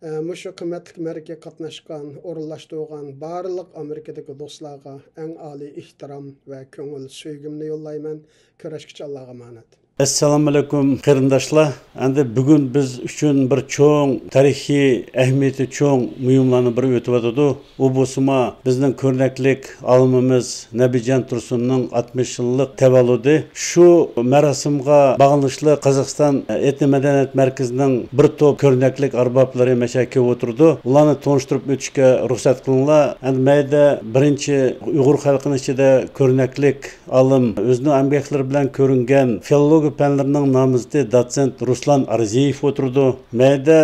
ئە، مۇشۇ قىممەتلىك مەرىكىگە قاتناشقان، ئورۇنلاشتۇرغان بارلىق ئامېرىكىدىكى دوستلارغا ئەڭ ئالىي ئېھتىرام ۋە كۆڭۈل سۆيگۈمنى يوللايمەن. كۆرۈشكىچە، ئاللاغا ئامانەت. ئەسسالامۇئەلەيكۇم قېرىنداشلار. ئەمدى بۈگۈن بىز ئۈچۈن بىر چوڭ تارىخىي ئەھمىيىتى چوڭ مۇھىملارنىڭ بىرى ئۆتۈۋاتىدۇ. ئۇ بولسىمۇ بىزنىڭ كۆرنەكلىك ئالىمىمىز نەبىجان تۇرسۇننىڭ ئاتمىش يىللىق تەۋەللۇدى. شۇ مەراسىمغا باغلىنىشلىق قازاقىستان ئېتنو مەدەنىيەت مەركىزىنىڭ بىر توپ كۆرنەكلىك ئەربابلىرى مەشەگە كېلىپ ئولتۇرىدۇ. ئۇلارنى تونۇشتۇرۇپ ئۆتۈشكە رۇخسەت قىلىڭلار. ئەمدى مەيدە بىرىنچى ئۇيغۇر خەلقىنىڭ ئىچىدە كۆرنەكلىك ئالىم، ئۆزىنىڭ ئەمگەكلىرى بىلەن كۆرۈنگەن فىلولوگىيە پەنلىرىنىڭ نامزىتى دوتسېنت رۇسلان ئارزىيېۋ ئولتۇرىدۇ. مەيدە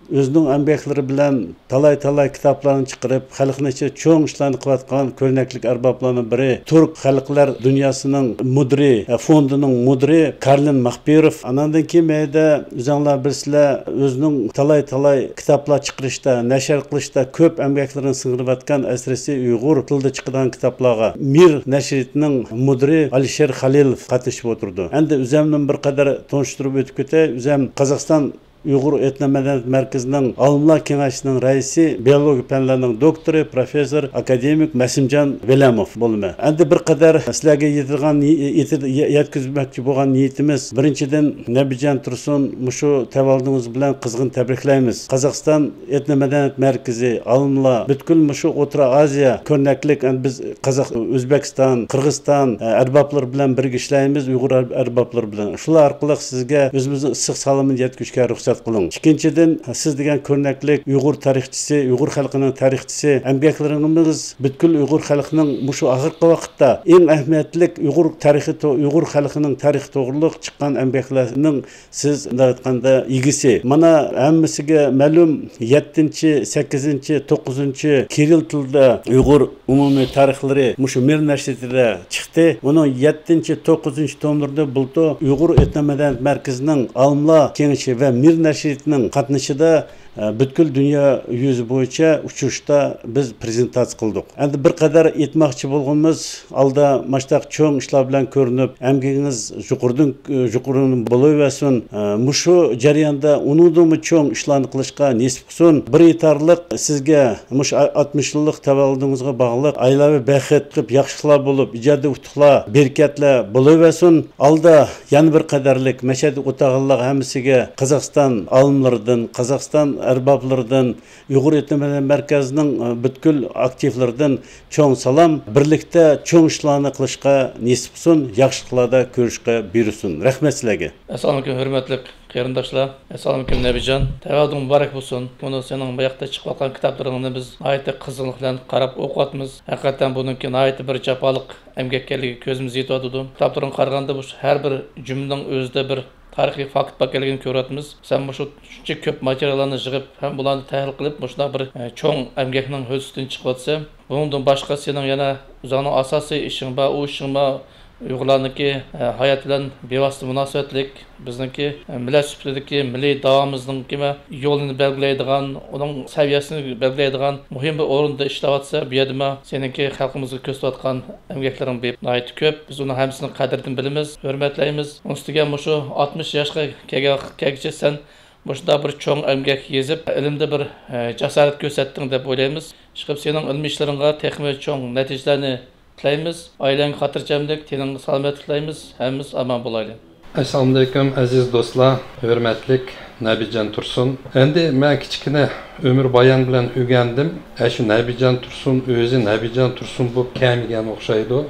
ئۆزىنىڭ ئەمگەكلىرى بىلەن تالاي-تالاي كىتابلارنى چىقىرىپ، خەلقنىڭ ئىچىدە چوڭ ئىشلارنى قىلىۋاتقان كۆرنەكلىك ئەربابلارنىڭ بىرى، تۈرك خەلقلەر دۇنياسىنىڭ مۇدىرى، فوندىنىڭ مۇدىرى كارلىن ماخپىروف. ئاناندىن كېيىن مەيدە ئۆزۈڭلار بىلىسىلەر، ئۆزىنىڭ تالاي-تالاي كىتابلار چىقىرىشتا، نەشر قىلىشتا كۆپ ئەمگەكلىرىنى سىڭدۈرۈۋاتقان، ئەسلىسى ئۇيغۇر تىلىدا چىقىدىغان كىتابلارغا مىر نەشرىيىتىنىڭ مۇدىرى ئالىشېر خەلىلوف قاتنىشىپ ئولتۇرىدۇ. ئەمدى ئۆزەمنى بىر قەدەر تونۇشتۇرۇپ ئۆتۈپ كېتەي. ئۆزەم قازاقىستان ئۇيغۇر ئېتنو مەدەنىيەت مەركىزىنىڭ ئالىملار كېڭەشىنىڭ رەئىسى، بىئولوگىيە پەنلىرىنىڭ دوكتورى، پروفېسسور، ئاكادېمىك مەسىمجان ۋېلەموف بولىمەن. ئەمدى بىر قەدەر سىلەرگە يېتىدىغان نى-، يېتىد-، يە-، يەتكۈزمەكچى بولغان نىيىتىمىز، بىرىنچىدىن، نەبىجان تۇرسۇن، مۇشۇ تەۋەللۇدىڭىز بىلەن قىزغىن تەبرىكلەيمىز. قازاقىستان ئېتنو مەدەنىيەت مەركىزى، ئالىملار، پۈتكۈل مۇشۇ ئوتتۇرا ئازىيا كۆرنەكلىك، ئەمدى بىز قازاق، ئۆزبېكىستان، قىرغىزىستان، ئە، ئەربابلىرى بىلەن بىرگە ئىشلەيمىز، ئۇيغۇر ئەر-، ئەربابلىرى بىلەن. شۇلار ئارقىلىق سىزگە ئۆزىمىزنىڭ ئىسسىق سالىمىنى يەتكۈزۈشكە رۇخسەت قىلىڭ. ئىككىنچىدىن، سىز دېگەن كۆرنەكلىك ئۇيغۇر تارىخچىسى، ئۇيغۇر خەلقىنىڭ تارىخچىسى، ئەمگەكلىرىڭىز پۈتكۈل ئۇيغۇر خەلقىنىڭ مۇشۇ ئاخىرقى ۋاقىتتا ئەڭ ئەھمىيەتلىك ئۇيغۇر تارىخى تو-، ئۇيغۇر خەلقىنىڭ تارىخى توغرۇلۇق چىققان ئەمگەكلەرنىڭ سىز، مۇنداق ئېيتقاندا، ئىگىسى. مانا، ھەممىسىگە مەلۇم، يەتتىنچى، سەككىزىنچى، توققۇزىنچى كىرىل تىلدا ئۇيغۇر ئومۇمىي تارىخلىرى مۇشۇ مىر نەشرىيىتىدە چىقتى. ئۇنىڭ يەتتىنچى، توققۇزىنچى توملىرىدا بۇلتۇر ئۇيغۇر ئېتنو مەدەنىيەت مەركىزىنىڭ ئالىملار كېڭىشى ۋە مىر نەشرىيىتىنىڭ قاتنىشىدا، ئە، پۈتكۈل دۇنيا يۈزى بويىچە ئۇچرىشىشتا بىز پرېزېنتاتسىيە قىلدۇق. ئەمدى بىر قەدەر ئېيتماقچى بولغىنىمىز، ئالدا ماشتاق چوڭ ئىشلار بىلەن كۆرۈنۈپ، ئەمگىكىڭىز يۇقىرىدىن، يۇقىرىدىن بولۇۋەرسۇن. ئە، مۇشۇ جەرياندا ئۇنىڭدىنمۇ چوڭ ئىشلارنى قىلىشقا نېسىپ قىلسۇن. بىر ئېيتارلىق، سىزگە مۇشۇ ئاتمىش يىللىق تەۋەللۇدىڭىزغا باغلىق ئايلاۋى بەخت قىلىپ، ياخشىلىقلار بولۇپ، ئىجادىي ئۇتۇقلار، بەرىكەتلەر بولۇۋەرسۇن. ئالدا يەنە بىر قەدەرلىك مەشەدە ئولتۇرغانلار ھەممىسىگە قازاقىستان ئالىملىرىدىن، قازاقىستان ئەربابلىرىدىن، ئۇيغۇر ئېتنو مەدەنىيەت مەركەزىنىڭ، ئە، پۈتكۈل ئاكتىپلىرىدىن چوڭ سالام. بىرلىكتە چوڭ ئىشلارنى قىلىشقا نېسىپ قىلسۇن، ياخشىلىقلاردا كۆرۈشكە بۇيرۇسۇن. رەھمەت سىلەرگە. ئەسسالامۇئەلەيكۇم، ھۆرمەتلىك قېرىنداشلار. ئەسسالامۇئەلەيكۇم، نەبىجان. تەۋەللۇدۇڭ مۇبارەك بولسۇن. مۇنۇ سېنىڭ بۇ ياقتا چىقىۋاتقان كىتابلىرىڭنى بىز ناھايىتى قىزغىنلىق بىلەن قاراپ ئوقۇۋاتىمىز. ھەقىقەتەن بۇنىڭكى ناھايىتى بىر جاپالىق ئەمگەك ئىكەنلىكى كۆزىمىزگە يېتىۋاتىدۇ. كىتابلىرىڭغا قارىغاندا، بۇ ھەر بىر جۈملىنىڭ ئۆزىدە بىر تارىخىي فاكت بار ئىكەنلىكىنى كۆرۈۋاتىمىز. سەن مۇشۇ شۇنچە كۆپ ماتېرىياللارنى يىغىپ ھەم بۇلارنى تەھلىل قىلىپ، مۇشۇنداق بىر، ئە، چوڭ ئەمگەكنىڭ ھۆددىسىدىن چىقىۋاتىسەن. بۇنىڭدىن باشقا، سېنىڭ يەنە ئۆزۈڭنىڭ ئاساسىي ئىشىڭ بار، ئۇ ئىشىڭ بار. ئۇيغۇرلارنىڭكى، ئە، ھايات بىلەن بىۋاسىتە مۇناسىۋەتلىك، بىزنىڭكى، ئە، مىللەت سۈپىتىدىكى مىللىي داۋامىزنىڭكى يولىنى بەلگىلەيدىغان، ئۇنىڭ سەۋىيەسىنى بەلگىلەيدىغان مۇھىم بىر ئورۇندا ئىشلەۋاتىسەن. بۇ يەردىمۇ سېنىڭكى خەلقىمىزگە كۆرسىتىۋاتقان ئەمگەكلىرىڭ بىر ناھايىتى كۆپ. بىز ئۇنىڭ ھەممىسىنىڭ قەدرىنى بىلىمىز، ھۆرمەتلەيمىز. ئۇنىڭ ئۈستىگە مۇشۇ ئاتمىش ياشقا كەلگەن، كەلگۈچە سەن مۇشۇنداق بىر چوڭ ئەمگەك يېزىپ، ئىلىمدە بىر، ئە، جاسارەت كۆرسەتتىڭ دەپ ئويلايمىز. ئىشقىلىپ، سېنىڭ ئىلمىي ئىشلىرىڭغا تېخىمۇ چوڭ نەتىجىلەرنى تىلەيمىز. ئائىلەڭگە خاتىرجەملىك، تېنىڭگە سالامەتلىك تىلەيمىز. ھەممىمىز ئامان بولايلى. ئەسسالامۇئەلەيكۇم، ئەزىز دوستلار، ھۆرمەتلىك نەبىجان تۇرسۇن. ئەمدى مەن كىچىككىنە ئۆمۈر بايان بىلەن ئۆگەندىم. ئەشۇ نەبىجان تۇرسۇن ئۆزى نەبىجان تۇرسۇن بولۇپ كەلمىگەن ئوخشايدۇ.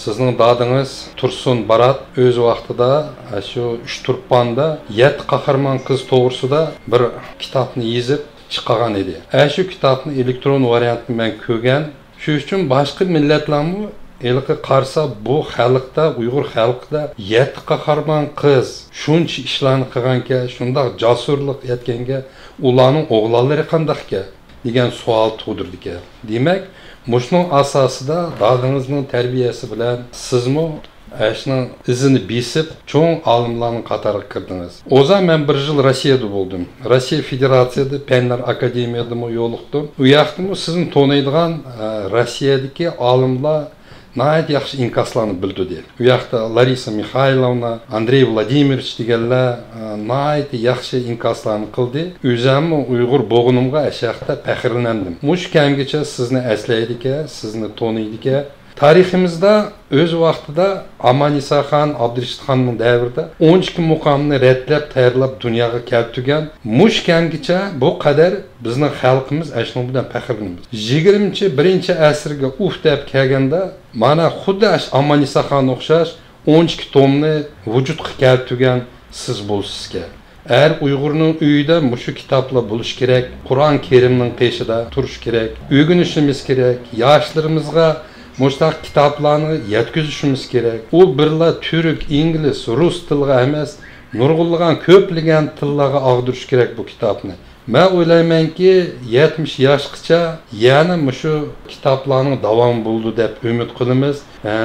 سىزنىڭ دادىڭىز تۇرسۇن بارات ئۆز ۋاقتىدا ئەشۇ ئۈچ تۇرپاندا يەتتە قاھرىمان قىز توغرىسىدا بىر كىتابنى يېزىپ چىقارغان ئىدى. ئەشۇ كىتابنى ئېلېكترون ۋارىيانتىنى مەن كۆرگەن. شۇ ئۈچۈن باشقا مىللەتلەرمۇ ھېلىقى قارىسا، بۇ خەلقتە، ئۇيغۇر خەلقىدە يەتتە قاھرىمان قىز شۇنچە ئىشلارنى قىلغانكەن، شۇنداق جاسۇرلۇق ئەتكەنكەن، ئۇلارنىڭ ئوغلانلىرى قانداقكەن دېگەن سوئال تۇغدۇرىدىكەن. دېمەك، مۇشۇنىڭ ئاساسىدا دادىڭىزنىڭ تەربىيەسى بىلەن سىزمۇ ئەشنىڭ ئىزىنى بېسىپ، چوڭ ئالىملارنىڭ قاتارىغا كىردىڭىز. ئوزا مەن بىر يىل روسىيەدە بولدۇم. روسىيە فېدېراتسىيەدە پەنلەر ئاكادېمىيەدىمۇ يولۇقتۇم. ئۇ ياقتىمۇ سىزنى تونۇيدىغان، ئە، روسىيەدىكى ئالىملار ناھايىتى ياخشى ئىنكاسلارنى بىلدۈردى. ئۇ ياقتا لارىسا مىخايلوۋنا، ئاندرېي ۋلادىمىروۋىچ دېگەنلەر، ئە، ناھايىتى ياخشى ئىنكاسلارنى قىلدى. ئۆزەممۇ ئۇيغۇر بولغىنىمغا ئەشەقتە پەخىرلەندىم. مۇشۇ كەمگىچە سىزنى ئەسلەيدىكەن، سىزنى تونۇيدىكەن. تارىخىمىزدا ئۆز ۋاقتىدا ئامان ئىساخان، ئابدۇرېشىتخاننىڭ دەۋرىدە ئون ئىككى مۇقامنى رەتلەپ، تەييارلاپ دۇنياغا كەلتۈرگەن مۇشۇ كەمگىچە بۇ قەدەر بىزنىڭ خەلقىمىز ئەشۇنىڭ بىلەن پەخىرلىنىمىز. يىگىرمىنچى، بىرىنچى ئەسىرگە ئۇھ دەپ كەلگەندە، مانا خۇددى ئەش ئامان ئىساخان ئوخشاش ئون ئىككى تومنى ۋۇجۇدقا كەلتۈرگەن سىز بولىسىزكەن. ھەر ئۇيغۇرنىڭ ئۆيىدە مۇشۇ كىتابلار بولۇشى كېرەك، قۇرئان كەرىمنىڭ قېشىدا تۇرۇشى كېرەك، ئۆگىنىشىمىز كېرەك، ياشلىرىمىزغا مۇشۇنداق كىتابلارنى يەتكۈزۈشىمىز كېرەك. ئۇ بىرلا تۈرك، ئىنگلىز، رۇس تىلىغا ئەمەس، نۇرغۇنلىغان كۆپلىگەن تىللارغا ئاغدۇرۇش كېرەك بۇ كىتابنى. مەن ئويلايمەنكى، يەتمىش ياشقىچە يەنە مۇشۇ كىتابلارنىڭ داۋامى بولىدۇ دەپ ئۈمىد قىلىمىز. ئە،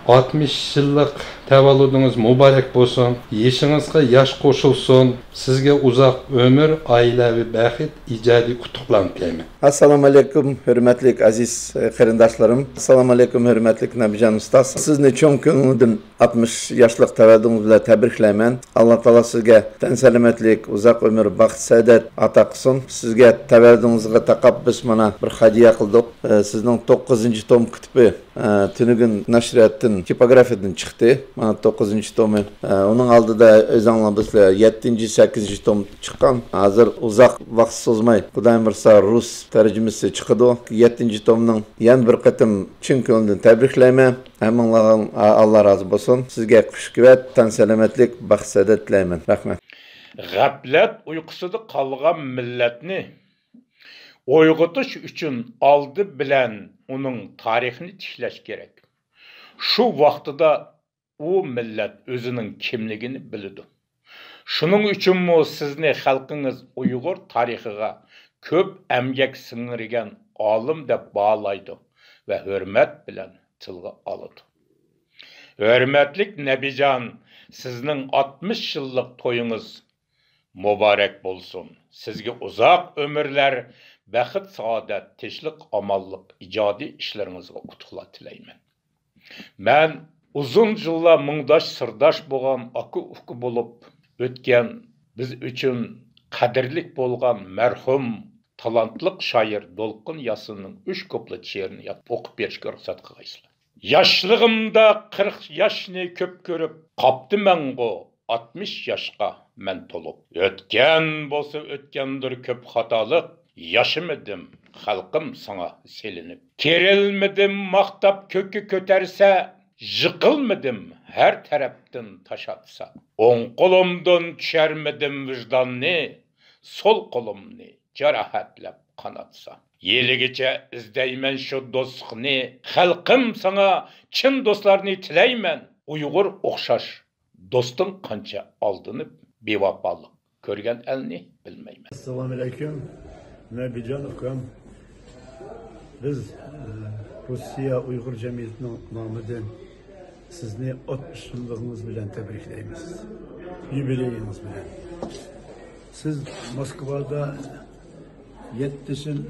ئاتمىش يىللىق تەۋەللۇدىڭىز مۇبارەك بولسۇن. يېشىڭىزغا ياش قوشۇلسۇن. سىزگە ئۇزاق ئۆمۈر، ئائىلەۋى بەخت، ئىجادىي ئۇتۇقلارنى تىلەيمەن. ئەسسالامۇ ئەلەيكۇم، ھۆرمەتلىك ئەزىز قېرىنداشلىرىم. ئەسسالامۇ ئەلەيكۇم، ھۆرمەتلىك نەبىجان ئۇستاز. سىزنى چوڭ كۆڭلۈمدىن ئاتمىش ياشلىق تەۋەللۇدىڭىز بىلەن تەبرىكلەيمەن. ئاللا تائالا سىزگە تەن سالامەتلىك، ئۇزاق ئۆمۈر، بەخت، سائادەت ئاتا قىلسۇن. سىزگە تەۋەللۇدىڭىزغا تاقاپ بىز مانا بىر ھەدىيە قىلدۇق. ئە، سىزنىڭ توققۇزىنچى توم كىتابى، ئە، تۈنۈگۈن نەشرىياتتىن، تىپوگرافىيەدىن چىقتى. مانا توققۇزىنچى تومى. ئە، ئۇنىڭ ئالدىدا ئۆزۈڭلار بىلىسىلەر، يەتتىنچى، سەككىزىنچى توم چىققان. ھازىر ئۇزاق ۋاقىت سوزماي، خۇدايىم بۇيرۇسا، رۇس تەرجىمىسى چىقىدۇ. يەتتىنچى تومنىڭ يەنە بىر قېتىم چىن كۆڭلۈمدىن تەبرىكلەيمەن. ھەممىڭلارغا ئاللا رازى بولسۇن. سىزگە خۇش قۇۋۋەت، تەن سالامەتلىك، بەخت سائادەت تىلەيمەن. رەھمەت. غەپلەت ئۇيقۇسىدا قالغان مىللەتنى ئويغىتىش ئۈچۈن ئالدى بىلەن ئۇنىڭ تارىخىنى تىكلەش كېرەك. شۇ ۋاقتىدا ئۇ مىللەت ئۆزىنىڭ كىملىكىنى بىلىدۇ. شۇنىڭ ئۈچۈنمۇ سىزنى خەلقىڭىز ئۇيغۇر تارىخىغا كۆپ ئەمگەك سىڭدۈرگەن ئالىم دەپ باھالايدۇ ۋە ھۆرمەت بىلەن تىلغا ئالىدۇ. ھۆرمەتلىك نەبىجان، سىزنىڭ ئاتمىش يىللىق تويىڭىز مۇبارەك بولسۇن. سىزگە ئۇزاق ئۆمۈرلەر، بەخت، سائادەت، تىنچلىق، ئامانلىق، ئىجادىي ئىشلىرىڭىزغا ئۇتۇقلار تىلەيمەن. مەن ئۇزۇن يىللار مۇڭداش، سىرداش بولغان، ئاكا-ئۇكا بولۇپ ئۆتكەن، بىز ئۈچۈن قەدىرلىك بولغان مەرھۇم تالانتلىق شائىر دولقۇن ياسىننىڭ ئۈچ كۇپلېت شېئىرىنى ياد-، ئوقۇپ بېرىشكە رۇخسەت قىلغايسىلەر. ياشلىقىمدا قىرىق ياشنى كۆپ كۆرۈپ، قاپتىمەنغۇ ئاتمىش ياشقا مەن تولۇپ. ئۆتكەن بولسا ئۆتكەندۇر كۆپ خاتالىق، ياشىمىدىم خەلقىم ساڭا سېلىنىپ. كېرىلمىدىم ماختاپ كۆككە كۆتەرسە، يىقىلمىدىم ھەر تەرەپتىن تاش ئاتسا. ئوڭ قولۇمدىن چۈشەرمىدىم ۋىجداننى، سول قولۇمنى جاراھەتلەپ قاناتسا. ھېلىگىچە ئىزدەيمەن شۇ دوستلۇقنى، خەلقىم ساڭا چىن دوستلارنى تىلەيمەن. ئۇيغۇر ئوخشاش دوستۇڭ قانچە ئالدىنىپ بىۋاپالىق كۆرگەن ئەلنى بىلمەيمەن. ئەسسالامۇ ئەلەيكۇم، نەبىجان ئۇكام. بىز، ئە، روسىيە ئۇيغۇر جەمئىيىتىنىڭ نامىدىن سىزنى ئاتمىش يىللىقىڭىز بىلەن تەبرىكلەيمىز. يۇبىلېيىڭىز بىلەن. سىز موسكۋادا يەتتە يىل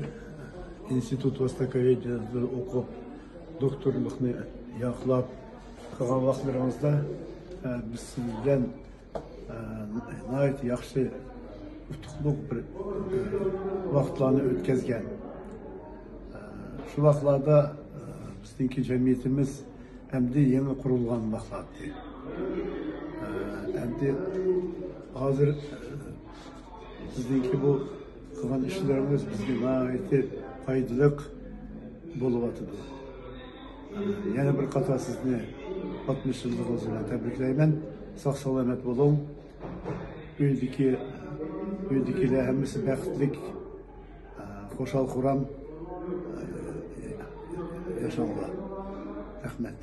ئىنستىتۇت ۋاستاكوۋېدىيەدە ئوقۇپ، دوكتورلۇقنى ياقلاپ قىلغان ۋاقىتلىرىڭىزدا، ئە، بىز سىز بىلەن، ئە، ناھايىتى ياخشى، ئۇتۇقلۇق بىر، ئە، ۋاقىتلارنى ئۆتكەزگەن. ئە، شۇ ۋاقىتلاردا، ئە، بىزنىڭكى جەمئىيىتىمىز ئەمدى يېڭى قۇرۇلغان ۋاقىتلار ئىدى. ئە، ئەمدى ھازىر، ئە، سىزنىڭكى بۇ قىلغان ئىشلىرىڭىز بىزگە ناھايىتى پايدىلىق بولۇۋاتىدۇ. يەنە بىر قاتا سىزنى ئاتمىش يىللىقىڭىز بىلەن تەبرىكلەيمەن. ساق-سالامەت بولۇڭ. ئۆيدىكى، ئۆيدىكىلەر ھەممىسى بەختلىك، خۇشال-خۇرام ياشاڭلار. رەھمەت.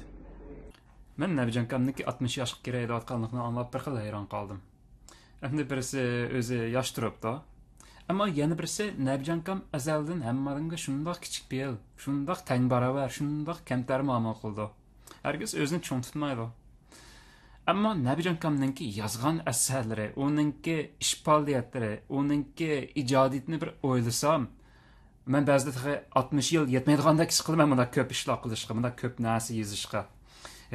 مەن نەبىجان ئاكامنىڭكى ئاتمىش ياشقا كىرەي دەۋاتقانلىقىنى ئاڭلاپ بىر خىل ھەيران قالدىم. ئەمدى بىرسى ئۆزى ياش تۇرۇپتۇ. ئەمما يەنە بىرسى نەبىجان ئاكام ئەزەلدىن ھەممە ئادەمگە شۇنداق كىچىك پېئىل، شۇنداق تەڭ باراۋەر، شۇنداق كەمتەر مۇئامىلە قىلىدۇ. ھەرگىز ئۆزىنى چوڭ تۇتمايدۇ. ئەمما نەبىجان ئاكامنىڭكى يازغان ئەسەرلىرى، ئۇنىڭكى ئىش پائالىيەتلىرى، ئۇنىڭكى ئىجادىيىتىنى بىر ئويلىسام، مەن بەزىدە تېخى ئاتمىش يىل يەتمەيدىغاندەك ھېس قىلىمەن، مۇنداق كۆپ ئىشلار قىلىشقا، مۇنداق كۆپ نەرسە يېزىشقا.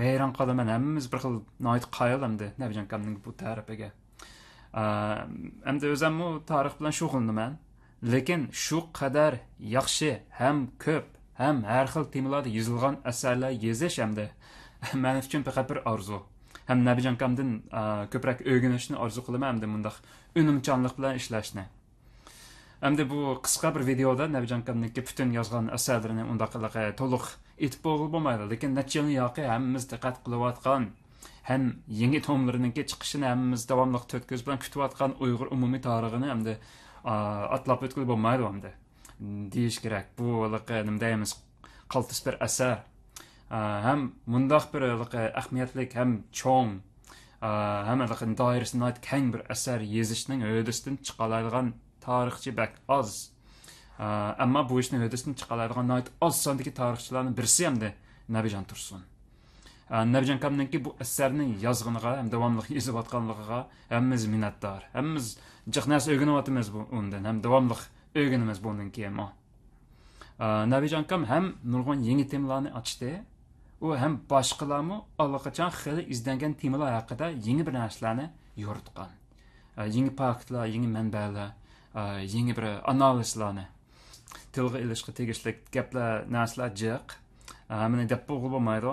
ھەيران قالىمەن، ھەممىمىز بىر خىل ناھايىتى قايىل ئەمدى نەبىجان ئاكامنىڭ بۇ تەرىپىگە. ئا، ئەمدى ئۆزۈممۇ تارىخ بىلەن شۇغۇللىنىمەن. لېكىن شۇ قەدەر ياخشى ھەم كۆپ ھەم ھەر خىل تېمىلاردا يېزىلغان ئەسەرلەر يېزىش ئەمدى مەن ئۈچۈن پەقەت بىر ئارزۇ. ھەم نەبىجان ئاكامدىن، ئا، كۆپرەك ئۆگىنىشنى ئارزۇ قىلىمەن ئەمدى مۇنداق ئۈنۈمچانلىق بىلەن ئىشلەشنى. ئەمدى بۇ قىسقا بىر ۋىدېئودا نەبىجان ئاكامنىڭكى پۈتۈن يازغان ئەسەرلىرىنى ئۇنداق، ئە، تولۇق ئېيتىپ بولغىلى بولمايدۇ. لېكىن نەچچە يىلنىڭ ياقى ھەممىمىز دىققەت قىلىۋاتقان، ھەم يېڭى توملىرىنىڭكى چىقىشىنى ھەممىمىز داۋاملىق تۆت كۆز بىلەن كۈتۈۋاتقان ئۇيغۇر ئومۇمىي تارىخىنى ئەمدى، ئا، ئاتلاپ ئۆتكىلى بولمايدۇ ئەمدى. دېيىش كېرەك. بۇ ھېلىقى نېمە دەيمىز، قالتىس بىر ئەسەر. ئا، ھەم مۇنداق بىر ھېلىقى ئەھمىيەتلىك ھەم چوڭ، ئا، ھەم ھېلىقى دائىرىسى ناھايىتى كەڭ بىر ئەسەر يېزىشنىڭ ھۆددىسىدىن چىقالايدىغان تارىخچى بەك ئاز. ئا، ئەمما بۇ ئىشنىڭ ھۆددىسىدىن چىقالايدىغان ناھايىتى ئاز ساندىكى تارىخچىلارنىڭ بىرسى ئەمدى نەبىجان تۇرسۇن. ئا، نەبىجان ئاكامنىڭكى بۇ ئەسەرنى يازغىنىغا ھەم داۋاملىق يېزىۋاتقانلىقىغا ھەممىمىز مىننەتدار. ھەممىمىز جىق نەرسە ئۆگىنىۋاتىمىز بۇ، ئۇندىن ھەم داۋاملىق ئۆگىنىمىز بۇندىن كېيىنمۇ. ئا، نەبىجان ئاكام ھەم نۇرغۇن يېڭى تېمىلارنى ئاچتى. ئۇ ھەم باشقىلارمۇ ئاللىقاچان خېلى ئىزدەنگەن تېمىلار ھەققىدە يېڭى بىر نەرسىلەرنى يورۇتقان. ئا، يېڭى پاكىتلار، يېڭى مەنبەلەر، ئا، يېڭى بىر ئانالىزلارنى تىلغا ئېلىشقا تېگىشلىك گەپلەر، نەرسىلەر جىق. ئا، ھەممىنى دەپ بولغىلى بولمايدۇ.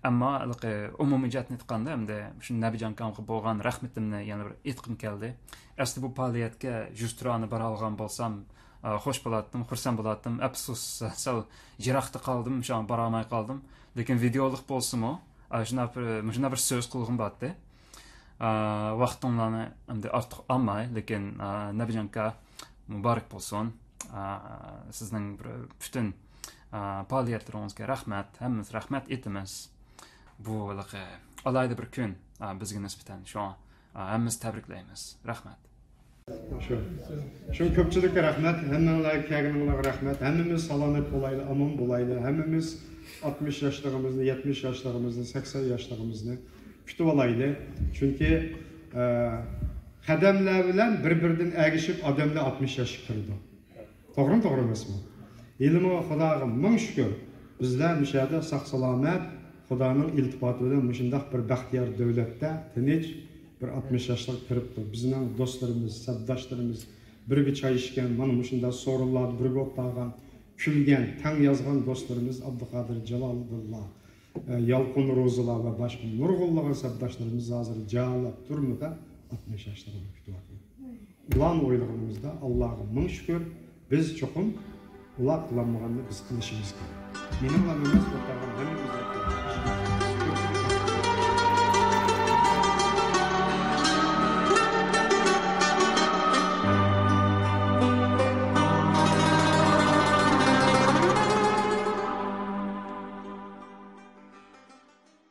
ئەمما ھېلىقى ئومۇمىي جەھەتتىن ئېيتقاندا، ئەمدى شۇ نەبىجان ئاكامغا بولغان رەھمىتىمنى يەنە بىر ئېيتقۇم كەلدى. ئەسلى بۇ پائالىيەتكە يۈزتۇرانە بارالىغان بولسام، ئا، خوش بولاتتىم، خۇرسەن بولاتتىم. ئەپسۇس، سەل يىراقتا قالدىم، شۇڭا بارالماي قالدىم. لېكىن ۋىدېئولۇق بولسىمۇ، ئا، شۇنداق بىر، مۇشۇنداق بىر سۆز قىلغۇم بارتتى. ئا، ۋاقتىڭلارنى ئەمدى ئارتۇق ئالماي، لېكىن، ئا، نەبىجان ئاكا، مۇبارەك بولسۇن. ئا، سىزنىڭ بىر پۈتۈن، ئا، پائالىيەتلىرىڭىزگە رەھمەت، ھەممىمىز رەھمەت ئېيتىمىز. بۇ ھېلىقى ئالاھىدە بىر كۈن، ئا، بىزگە نىسبەتەن. شۇڭا، ئا، ھەممىمىز تەبرىكلەيمىز. رەھمەت. شۇ. شۇ كۆپچىلىككە رەھمەت، ھەممىڭلارغا كەلگىنىڭلارغا رەھمەت. ھەممىمىز سالامەت بولايلى، ئامان بولايلى. ھەممىمىز ئاتمىش ياشلىرىمىزنى، يەتمىش ياشلىرىمىزنى، سەكسەن ياشلىرىمىزنى كۈتۈۋالايلى. چۈنكى، ئە، قەدەملەر بىلەن بىر-بىرىدىن ئەگىشىپ ئادەملەر ئاتمىش ياشقا كىرىدۇ. توغرىمۇ، توغرا ئەمەسمۇ؟ ھېلىمۇ خۇداغا مىڭ شۈكۈر، بىزلەر مۇشۇ يەردە ساق-سالامەت، خۇدانىڭ ئىلتىپاتى بىلەن مۇشۇنداق بىر بەختىيار دۆلەتتە تىنچ بىر ئاتمىش ياشلىق كىرىپتۇ. بىزنىڭ دوستلىرىمىز، سەپداشلىرىمىز، بىرگە چاي ئىچكەن، مانا مۇشۇنداق سورۇنلاردا بىرگە ئولتۇرغان، كۈلگەن، تەڭ يازغان دوستلىرىمىز ئابدۇقادىر جالالىدىنلار، ئە، يالقۇن روزىلار ۋە باشقا نۇرغۇنلىغان سەپداشلىرىمىز ھازىر جالاپ تۈرمىدە ئاتمىش ياشلىرىنى كۈتۈۋاتىدۇ. ئۇلارنى ئويلىغىنىمىزدا ئاللاغا مىڭ شۈكۈر، بىز چوقۇم ئۇلار قىلالمىغاننى بىز قىلىشىمىز كېرەك. مېنىڭلا ئەمەس، ئولتۇرغان ھەممە